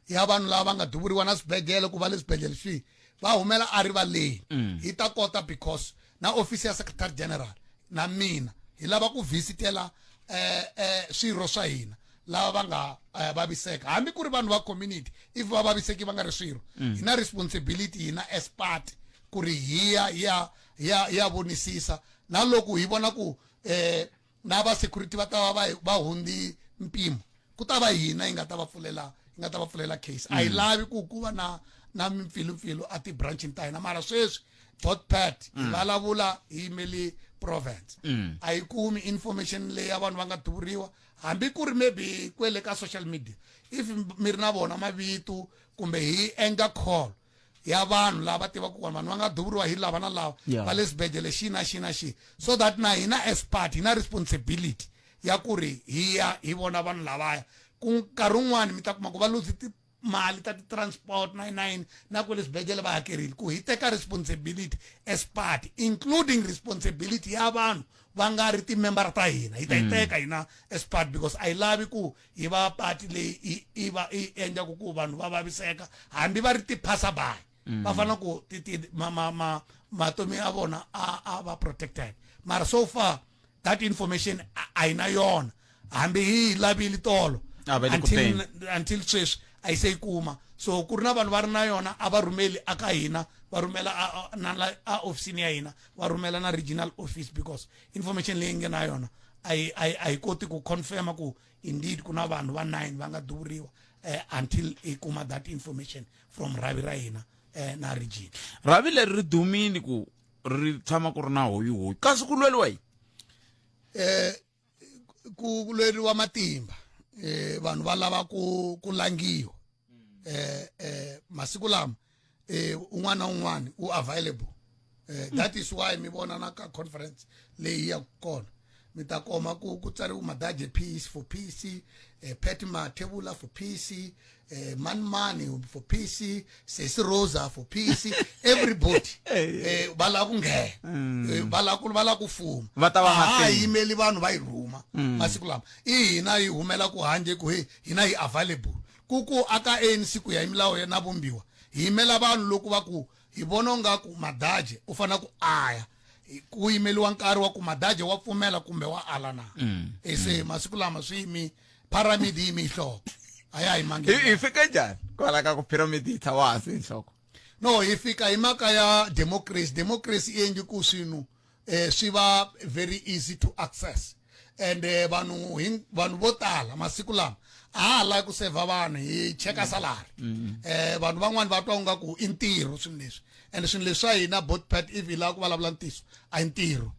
ya vanhu lava va nga duvuriwa na swibedhlele ku va le swibedhlele swihi va humela erivaleni mm. hi ta kota because na office ya secretary general na mina hi lava ku visitela eh eh swirho swa hina lava va nga eh, vaviseka hambi ku ri vanhu va community if va vaviseki va nga ri swirho mm. hi na responsibility hina as party ku ri hi ya ya ya ya vonisisa na loko hi vona ku eh na va security va ta va va hundzi mpimo ku ta va hina yi nga ta va pfulela yi nga ta va pfulela case a yi mm. lavi ku ku va na na mimpfilumpfilu a ti-branchini ta hina mara sweswi botpat hi mm. vulavula hi yimeli province mm. a yi kumi information leyi ya vanhu va nga duvuriwa hambi ku ri maybe kwele ka social media if mi ri na vona mavito kumbe hi endla call ya vanhu lava tivaka ku vanhu va nga duvuriwa hi lava na lava va le swibedhlele xi na xi na xi so that na hina as party hi na responsibility ya ku ri hi ya hi vona vanhu lavaya ku nkarhi wun'wani mi ta kuma ku va luzi timali ta ti-transport na yini na ku le swibedhlele va hakerile ku hi teka responsibility as party including responsibility ya vanhu va nga ri timembara ta hina hi ta yi mm. teka hina as party because a yi lavi ku hi va party leyi i i va i endlaku ku vanhu va vaviseka hambi va ri ti-passerby mm. va fanele ku ti ti ma ma ma matomi ya vona a a va protected mara so far that information a yi na yona hambi hi yi lavile tolo until until sweswi a yi se yi kuma so ku ri na vanhu va ri na yona a va rhumeli aka hina va rhumela na la a ofisini ya hina va rhumela na regional office because information leyi nge na yona a yi a yi koti ku confirma ku indeed ku na vanhu va 9 va nga duvuriwa eh, until i kuma that information from rhavi ra hina eh, na region rhavi leri ri dumile ku ri tshama ku ri na hoyihoyi kasi ku lweriwa yi eh ku lweriwa matimba eh vanhu va lava ku ku langiwa eh eh masiku lama eh un'wana na un'wana u available eh that is why mi vona na ka conference leyi ya kona Mi ta kuma ku ku tsariwe Madaje Peace for Peace, eh, Pat Mathebula for Peace, eh, Man Mani for Peace, Sesi Rosa for Peace, everybody eh, va lava ku nghena. Eh, va lava ku va lava ku fuma. Va ta va A ha matini. yimeli vanhu va yi rhuma masiku lama. I hina hi humela ku handle ku hey hina hi available. Ku ku aka ANC ku ya hi milawu ya na vumbiwa. Hi yimela vanhu loko va ku hi vona ingaku Madaje u fanele ku aya. Ku yimeliwa nkarhi wa ku Madaje wa pfumela kumbe wa ala na. E se masiku lama swi yimi pyramid yi yimi hi nhloko. A ya hi mangi. Hi fike njhani kwala ka ku pyramid yi tshama hansi hi nhloko? No, hi fika hi mhaka ya democracy. Democracy yi endli ku swinu swi va very easy to access. And vanhu hi vanhu vo tala masiku lama a ha lavi ku seva vanhu hi cheka salary. Vanhu van'wani va twa ingaku i ntirho swilo leswi. And swilo leswi swa hina bot pat if hi lava ku vulavula ntiyiso a hi ntirho.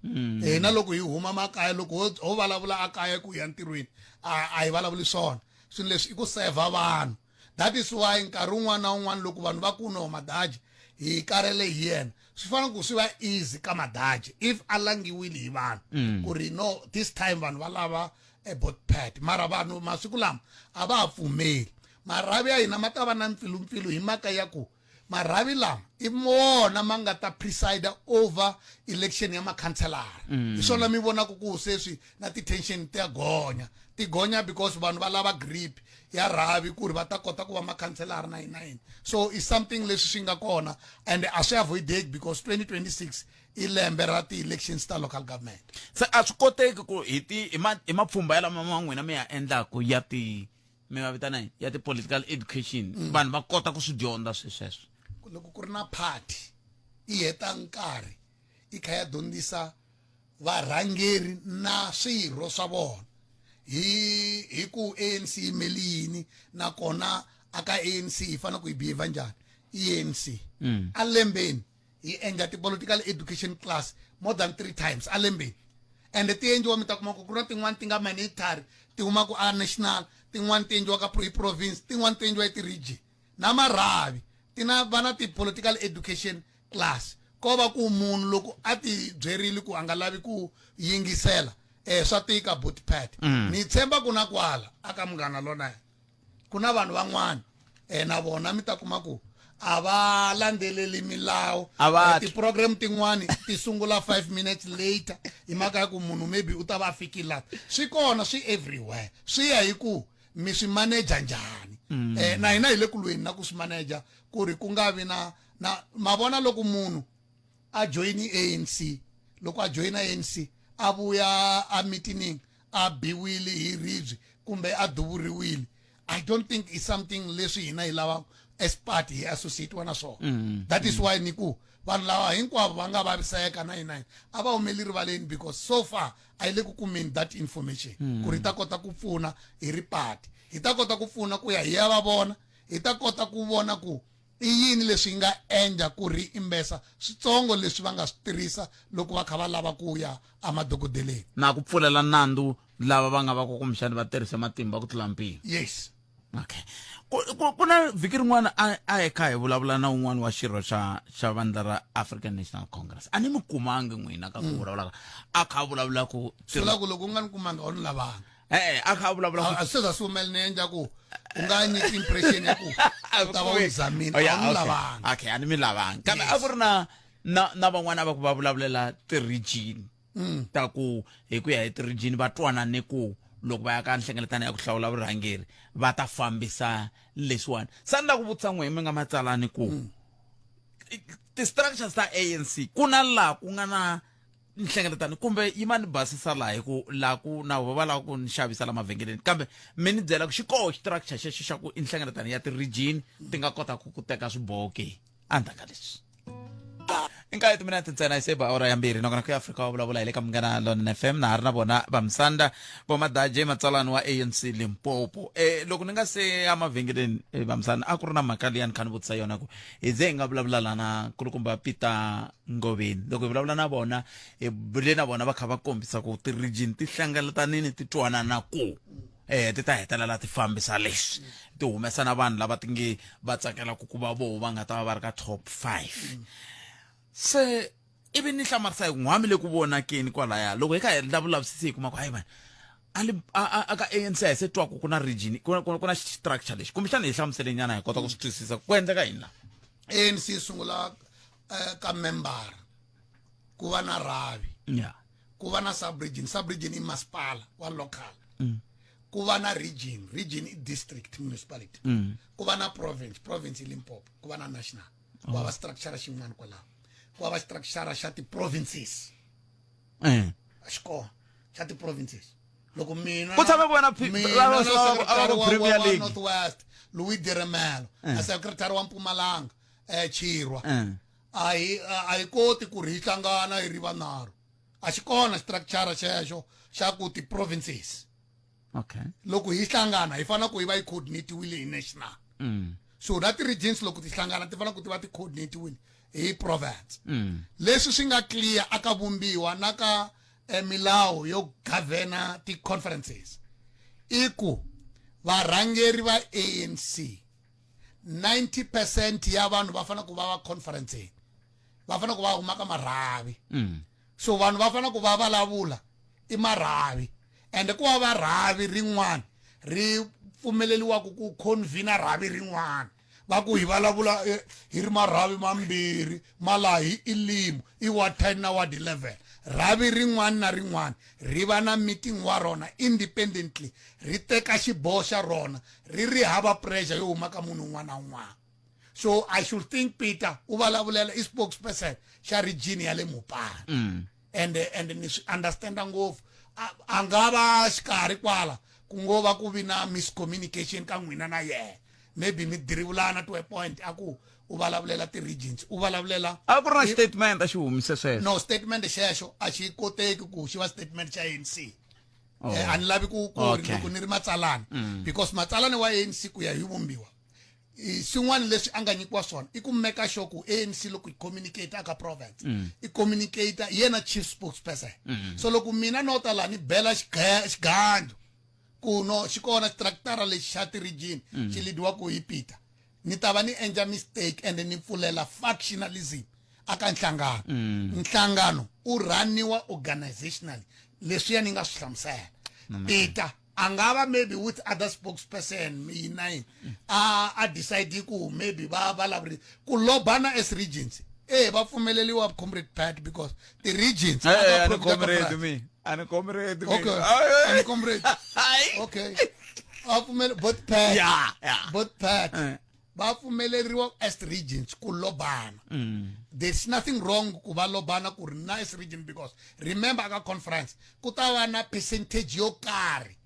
Na loko hi huma makaya loko ho vulavula a kaya ku ya ntirhweni a hi vulavuli swona. Swilo leswi i ku seva vanhu. That is why nkarhi wun'wana na wun'wana loko vanhu va ku no Madaje hi karele hi yena, swi fanele ku swi va easy ka Madaje if a langiwile hi vanhu ku ri no this time vanhu va lava a bot pat. Mara vanhu masiku lama a va ha pfumeli. Marhavi ya hina ma ta va na mpfilumpfilu hi mhaka ya ku marhavi lama i wona ma nga ta preside over election ya makhanselara. Hi swona mi vonaka ku sweswi na ti-tension ti ya gonya. Ti gonya because vanhu va lava grip ya rhavi ku ri va ta kota ku va makhanselara na yini na yini. So it's something leswi swi nga kona and a swi avoideki because 2026 i lembe ra ti-elections ta local government. Se a swi koteki ku hi ti hi ma hi mapfhumba ya lama ma n'wina mi ya endlaku ya ti mi va vitana yini? Ya ti-political education. Vanhu va kota ku swi dyondza swi sweswo. Loko ku ri na party i heta nkarhi i kha ya dyondzisa varhangeri na swirho swa vona hi ku ANC yi yimele yini nakona aka ANC hi fanele ku yi behave njhani. ANC a lembeni hi endla ti-political education class more than 3 times a lembeni. And ti endliwa mi ta kuma ku ku na tin'wani ti nga mandatory ti huma ku a national, tin'wani ti endliwa ka province, tin'wani ti endliwa hi ti-region na marhavi ti na va na ti-political education class. Ko va ku munhu loko a ti byerile ku a nga lavi ku yingisela, swa tika boot pad. Ni tshemba ku na kwala aka Munghana Lona ku na vanhu van'wana na vona mi ta kuma ku a va landzeleli milawu. A va twi. Ti-program tin'wani ti sungula 5 minutes later hi mhaka ya ku munhu maybe u ta va a fikile laha. Swi kona, swi everywhere, swi ya hi ku mi swi manager njhani. Na hina hi le ku lweni na ku swi manager ku ri ku nga vi na ma vona loko munhu a join ANC, loko a join ANC a vuya a meeting a biwile hi ribye kumbe a duvuriwile, I don't think it's something leswi hina hi lava as party hi associate wa na swona. That is why ni ku vanhu lava hinkwavo va nga vaviseka na yina a va humeli rivaleni because so far a yi le ku kumeni that information ku ri ta kota ku pfuna hi ri party, hi ta kota ku pfuna ku ya hi ya va vona, hi ta kota ku vona ku i yini leswi nga endla ku ri imbesa switsongo leswi va nga swi tirhisa loko va kha va lava ku ya emadokodeleni. Na ku pfulela nandzu lava va nga va ku kumbexana va tirhise matimba ku tlula mpimo. Yes. Okay. Ku na vhiki rin'wana a hi kha hi vulavula na un'wana wa xirho xa vandla ra African National Congress. A ni mi kumangi n'wina ka ku vulavula a kha a vulavula ku Swi vula ku loko u nga ni kumanga a wu ni lavanga. E-e, a kha a vulavula ku A swi za swi humelela ni endla ku u nga nyiki impression ya ku u ta va u zamile, Oh, yeah, a wu ni okay. lavanga. Okay, a ni mi lavanga. Kambe a ku ri na van'wana va ku va vulavulela ti-region. Ta ku hi ku ya hi ti-region va twanane ku loko va ya ka nhlengeletano ya ku hlawula vurhangeri va ta fambisa leswiwani. Se ni lava ku vutisa n'wehe mi nga matsalani ku ti-structures ta ANC ku na laha ku nga na nhlengeletano kumbe yi ma ni basisa laha hi ku laha ku na va lava ku ni xavisa la mavhengeleni, kambe mi ni byela ku xi koho structure xexo xa ku i nhlengeletano ya ti-region ti nga kotaka ku teka swiboho ke endzhaku ka leswi. I nkaye timinete ntsena yi se ba awara ya 2 nakona ku ya Afrika wa vulavula hi le ka Munghana Lonene FM na ha ri na vona Vamisanda Vomadaje matsalani wa ANC Limpopo. Loko ni nga se ya mavhengeleni, Vamisanda, a ku ri na mhaka liya ni kha ni vutisa yona ku hi ze hi nga vulavula lana kulukumba Peter Ngoveni. Loko hi vulavula na vona hi bule na vona va kha va kombisa ku ti-region ti hlengeletanini ti twanana ku ti ta hetelela ti fambisa leswi ti humesa na vanhu lava ti nge va tsakela ku va voho va nga ta va va ri ka top 5. Se Ivi ni hlamarisa hi ku n'wami le ku vonakeni kwalaya loko hi kha hi endla vulavisisi hi kuma ku hayi mani a li a ka ANC a hi se twaku ku na region ku na ku na structure lexi kumbexana hi hlamusele nyana hi kota ku swi twisisa ku endleka yini la. ANC yi sungula eh, ka member ku va na rhavi yeah. ku va na sub region sub region i masipala wa local mm. ku va na region region i district municipality mm. ku va na province province i Limpopo ku va na national ku va structure xin'wana kwalaho ku va structure xa ti-provinces eh. a xi kona xa ti-provinces loko mina ku tshame vona Premier League North West Louis Diremelo eh. na secretary wa Mpumalanga eh Chirwa eh. a hi a hi koti ku ri hi hlangana hi ri vanharhu a xi kona structure xexo xa ku ti-provinces okay loko hi hlangana hi fanele ku hi va yi coordinatiwile hi national mm. so na ti-regions loko ti hlangana ti fanele ku ti va ti coordinatiwile hi province mm. leswi swi nga clear aka vumbiwa na ka eh, milawu yo governor ti-conferences i ku varhangeri va ANC 90 percent ya vanhu va fanele ku va va conferenceni va fanele ku va huma ka marhavi mm. so vanhu va fanele ku va vulavula i marhavi ende ku va va rhavi rin'wana ri pfumeleriwaka ku convene rhavi rin'wana va ku hi vulavula eh, hi ri marhavi mambirhi ma laha hi ilimu i wa 10 na wa 11 rhavi rin'wana na rin'wana ri va na meeting wa rona independently ri teka xiboho xa rona ri ri hava pressure yo huma ka munhu un'wana na un'wana so i should think peter u vulavulela i spokesperson xa region ya le mopani mm. and and ni swi understanda ngopfu a nga va xikarhi kwala ku ngo va ku vi na miscommunication ka n'wina na yena maybe mi dirivulana to a point a ku u vulavulela ti-regions u vulavulela a ku ri na statement a xi humise sweswo no statement xexo a xi koteki ku xi va statement xa ANC oh. eh, a ni lavi ku ku okay. loko ni ri matsalana mm. because matsalana wa ANC ku ya hi vumbiwa swin'wana leswi a nga nyikiwa swona i ku meka sure ku ANC loko yi communicate aka province mm. i communicate yena chief spokesperson mm. so loko mina no ta la ni bela xigandlo ku no xi kona xitractara lexi xa ti-region mm. xi lidiwaku hi Peter ni ta va ni endla mistake and ni pfulela factionalism aka nhlangano mm. nhlangano u rhaniwa organizationally leswiya ni nga swi hlamusela Peter a nga va maybe with other spokesperson yina yini a a decide ku maybe va vulavuri ku lobana as regions eh va pfumeleliwa comrade Pat because the regions eh, aka eh, ani province comrade me ani comrade me okay ani comrade okay a pfumele both Pat yeah yeah both Pat eh. va pfumeleriwa as regions ku lobana mm. there's nothing wrong ku va lobana ku ri na as region because remember aka conference ku ta va na percentage yo karhi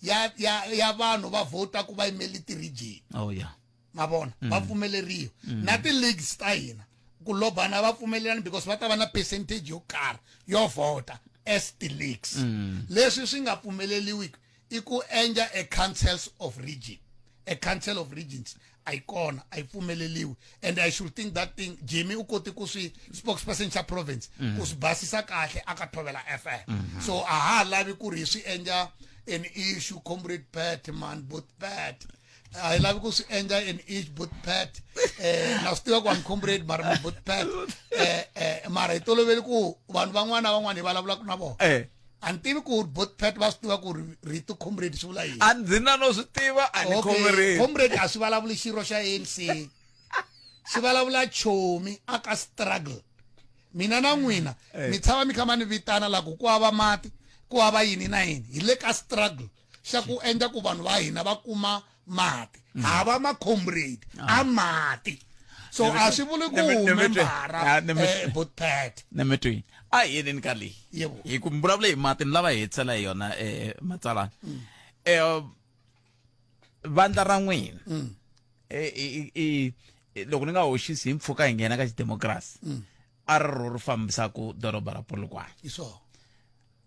ya ya ya vanhu va vhota ku va yimele ti-region oh yeah ma vona mm. va pfumeleriwa mm. na ti-leagues ta hina ku lobana va pfumelelani because va ta va na percentage yo karhi yo vhota as ti-leagues mm. leswi swi nga pfumeleliwiki i ku endla a councils of region a council of regions a yi kona a yi pfumeleliwi and i should think that thing jimmy u koti ku swi spokesperson xa province mm. ku swi basisa kahle aka thovela fm mm -hmm. so a ha lavi ku ri hi swi endla an issue comrade pat man both pat a hi lavi ku swi endla an issue both pat eh na swi tiva ku am comrade mara mi both pat eh eh mara hi toloveli ku vanhu van'wana na van'wana hi vulavulaka na vona eh a ni tivi ku both pat va swi tiva ku ri rito comrade swi vula yini a ndzi na no swi tiva a ni Okay, comrade comrade a swi vulavuli xirho xa ANC swi vulavula chomi aka struggle mina na n'wina Eh. mi tshama mi kha ma ni vitana la ku ku hava mati ku hava yini na yini hi le ka struggle xa ku endla ku vanhu va hina va kuma mati Mm. hava ma-comrade Ah. a mati so a swi vuli ku membara eh, both pat nemetweni a hi yeneni ka leyi Yebo. hi ku mi vulavula hi mati ni lava hi hetisela hi yona um matsalana um vandla ra n'wina Mm. eh, i- loko ni nga hoxisi hi mpfhuka hi nghena ka xidemokirasi Mm. a ri ro ri fambisaku doroba ra Polokwane hi swona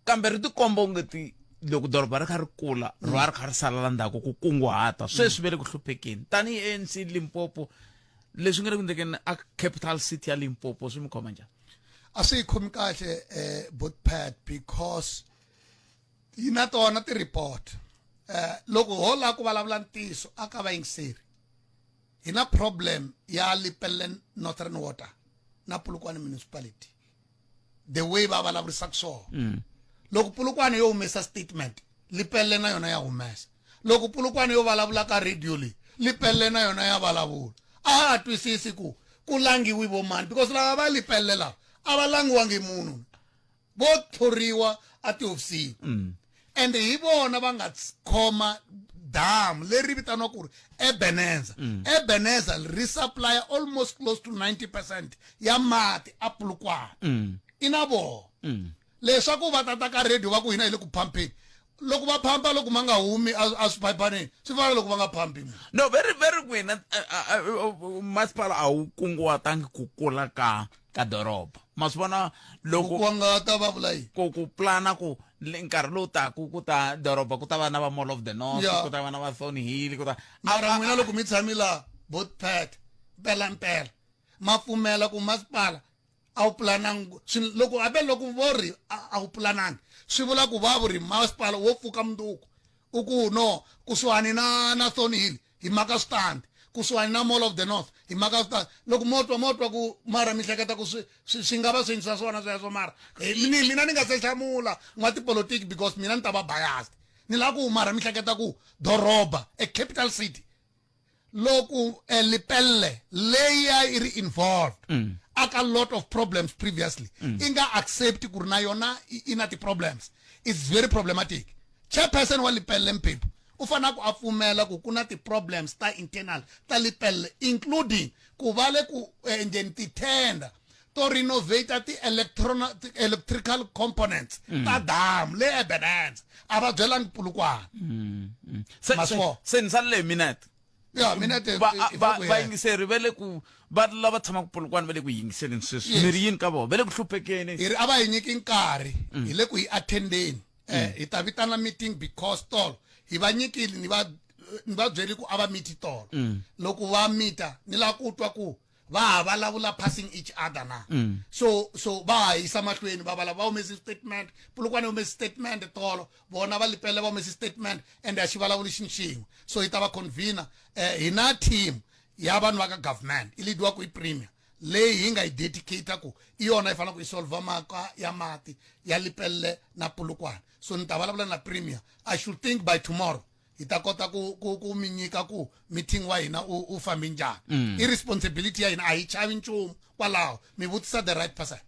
kambe ri tikomba ongeti loko doroba ri kha ri kula ro a ri kha ri salela ndzhaku ku kunguhata sweswi ve le ku hluphekeni tanihi ANC Limpopo leswi nga le ku endlekeni a capital city ya Limpopo swi mi khoma njhani a swi yi khomi kahle eh both pat because yi na tona ti-report eh loko ho lava ku vulavula ntiyiso a ka vayingiseri hi na problem ya Lepelle Northern Water na Polokwane municipality the way va vulavurisaka swona loko Polokwane yo humesa statement Lepelle na yona ya humesa loko Polokwane yo vulavula ka radio leyi Lepelle na yona ya vulavula a ha twisisi ku ku langiwi vo mani because lava va Lepelle lava a va langiwangi munhu vo thoriwa a tihofisini and hi vona va nga khoma damu leri vitaniwaka ku ri Ebenezer. Ebenezer ri supply almost close to 90% ya mati a Polokwane. I na vona. Leswaku va tata ka radio va ku hina hi le ku phampeni loko va phampa loko ma nga humi a swiphayiphaneni swi fana loko va nga phampi no very very n'wina masipala a wu kunguhatangi ku kula ka ka doroba ma swi vona loko ku nga ta va vula yini ku ku plana ku nkarhi lowu taku ku ta doroba ku ta va na va Mall of the North ku ta va na va Thornhill ku ta mara n'wina loko mi tshami laha bot pat mpela mpela ma pfumela ku masipala a wu pulanangi loko habe loko vo ri a wu pulanangi swi vula ku va ri masipala wo pfuka mundzuku u ku no kusuhani na na Thornhill hi maka switandi kusuhani na Mall of the North hi maka switandi loko mo twa mo twa ku mara mi hleketa ku swi swi nga va swi endlisa swona sweswo mara ni mina ni nga se hlamula n'wa tipolotiki because mina ni ta va biased ni lava ku mara mi hleketa ku doroba a capital city loko eh, Lepelle leyi a yi ri involved aka lot of problems previously i nga accept ku ri na yona i na ti-problems it's very problematic chairperson wa Lepelle Mphephu u fanele ku a pfumela ku ku na ti-problems ta internal ta Lepelle including ku va le ku endleni ti-tender to renovate ti-electrical components ta damu le Ebenezer a va byelangi Polokwane. Se ni salele hi minete ya minete vayingiseri va le ku va lava tshamaka Polokwane va le ku yingiseleni sweswi mi ri yini ka vona va le ku hluphekeni hi ri a va hi nyiki nkarhi hi le ku hi attendeni hi ta vitana meeting because tolo hi va nyikile ni va ni va byeli ku a va miti tolo loko va mita ni lava ku twa ku va ha vulavula passing each other na so so va ha yisa mahlweni va vala va humesi statement Polokwane humesi statement tolo vona va Lepelle va humesi statement and a xi vulavuli xini xin'we so hi ta va convener hi na team ya vanhu va ka government i leadiwaku hi premier leyi hi nga yi dedicate ku i yona yi fanele ku yi solve mhaka ya mati ya Lepelle na Polokwane so ni ta vulavula na premier I should think by tomorrow hi ta kota ku ku ku mi nyika ku meeting wa hina u u fambi njhani i responsibility ya hina a hi chavi nchumu kwalaho mi vutisa the right person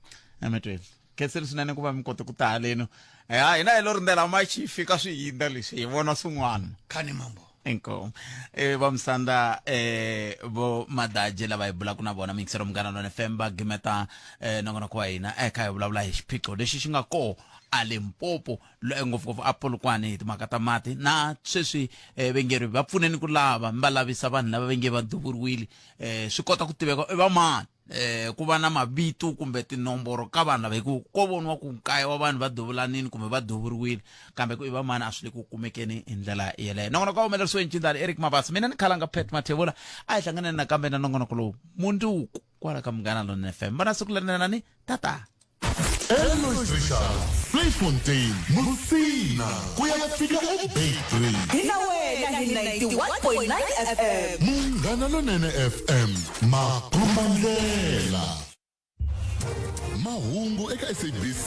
emetweni khenseni swinene ku va mi kote ku ta haleno ya hina hi lo rindzela ma xi fika swi hindza leswi hi vona swin'wana khani mambo inkomu e va musanda e vo madaje lava hi bulaka na vona miyingiselo Munghana Lona FM va gimeta nongonoko wa hina eka hi vulavula hi xiphiqo lexi xi nga koho a Limpopo ngopfungopfu a Polokwane hi timhaka ta mati na sweswi vengeri va pfuneni ku lava mi va lavisa vanhu lava venge va duvuriwile swi kota ku tiveka i va mani ku va na mavito kumbe tinomboro ka vanhu lava hi ku ko voniwa ku nkaye wa vanhu va duvulanini kumbe va duvuriwile kambe ku i va mani a swi le ku kumekeni hi ndlela yeleyo nongonoko wa humelerisiwe hi ncindani Eric Mabasa mina ni khalanga Pat Mathebula a hi hlanganeni nakambe na nongonoko lowu mundzuku kwala ka Munghana Lonene FM vona siku lerinene tata Elois Richard, Vleifontein, Musina, ku ya fika eBeitbridge. Hi na wena hi 91.9 FM. Munghana Lonene FM, makombandlela. Mahungu eka SABC.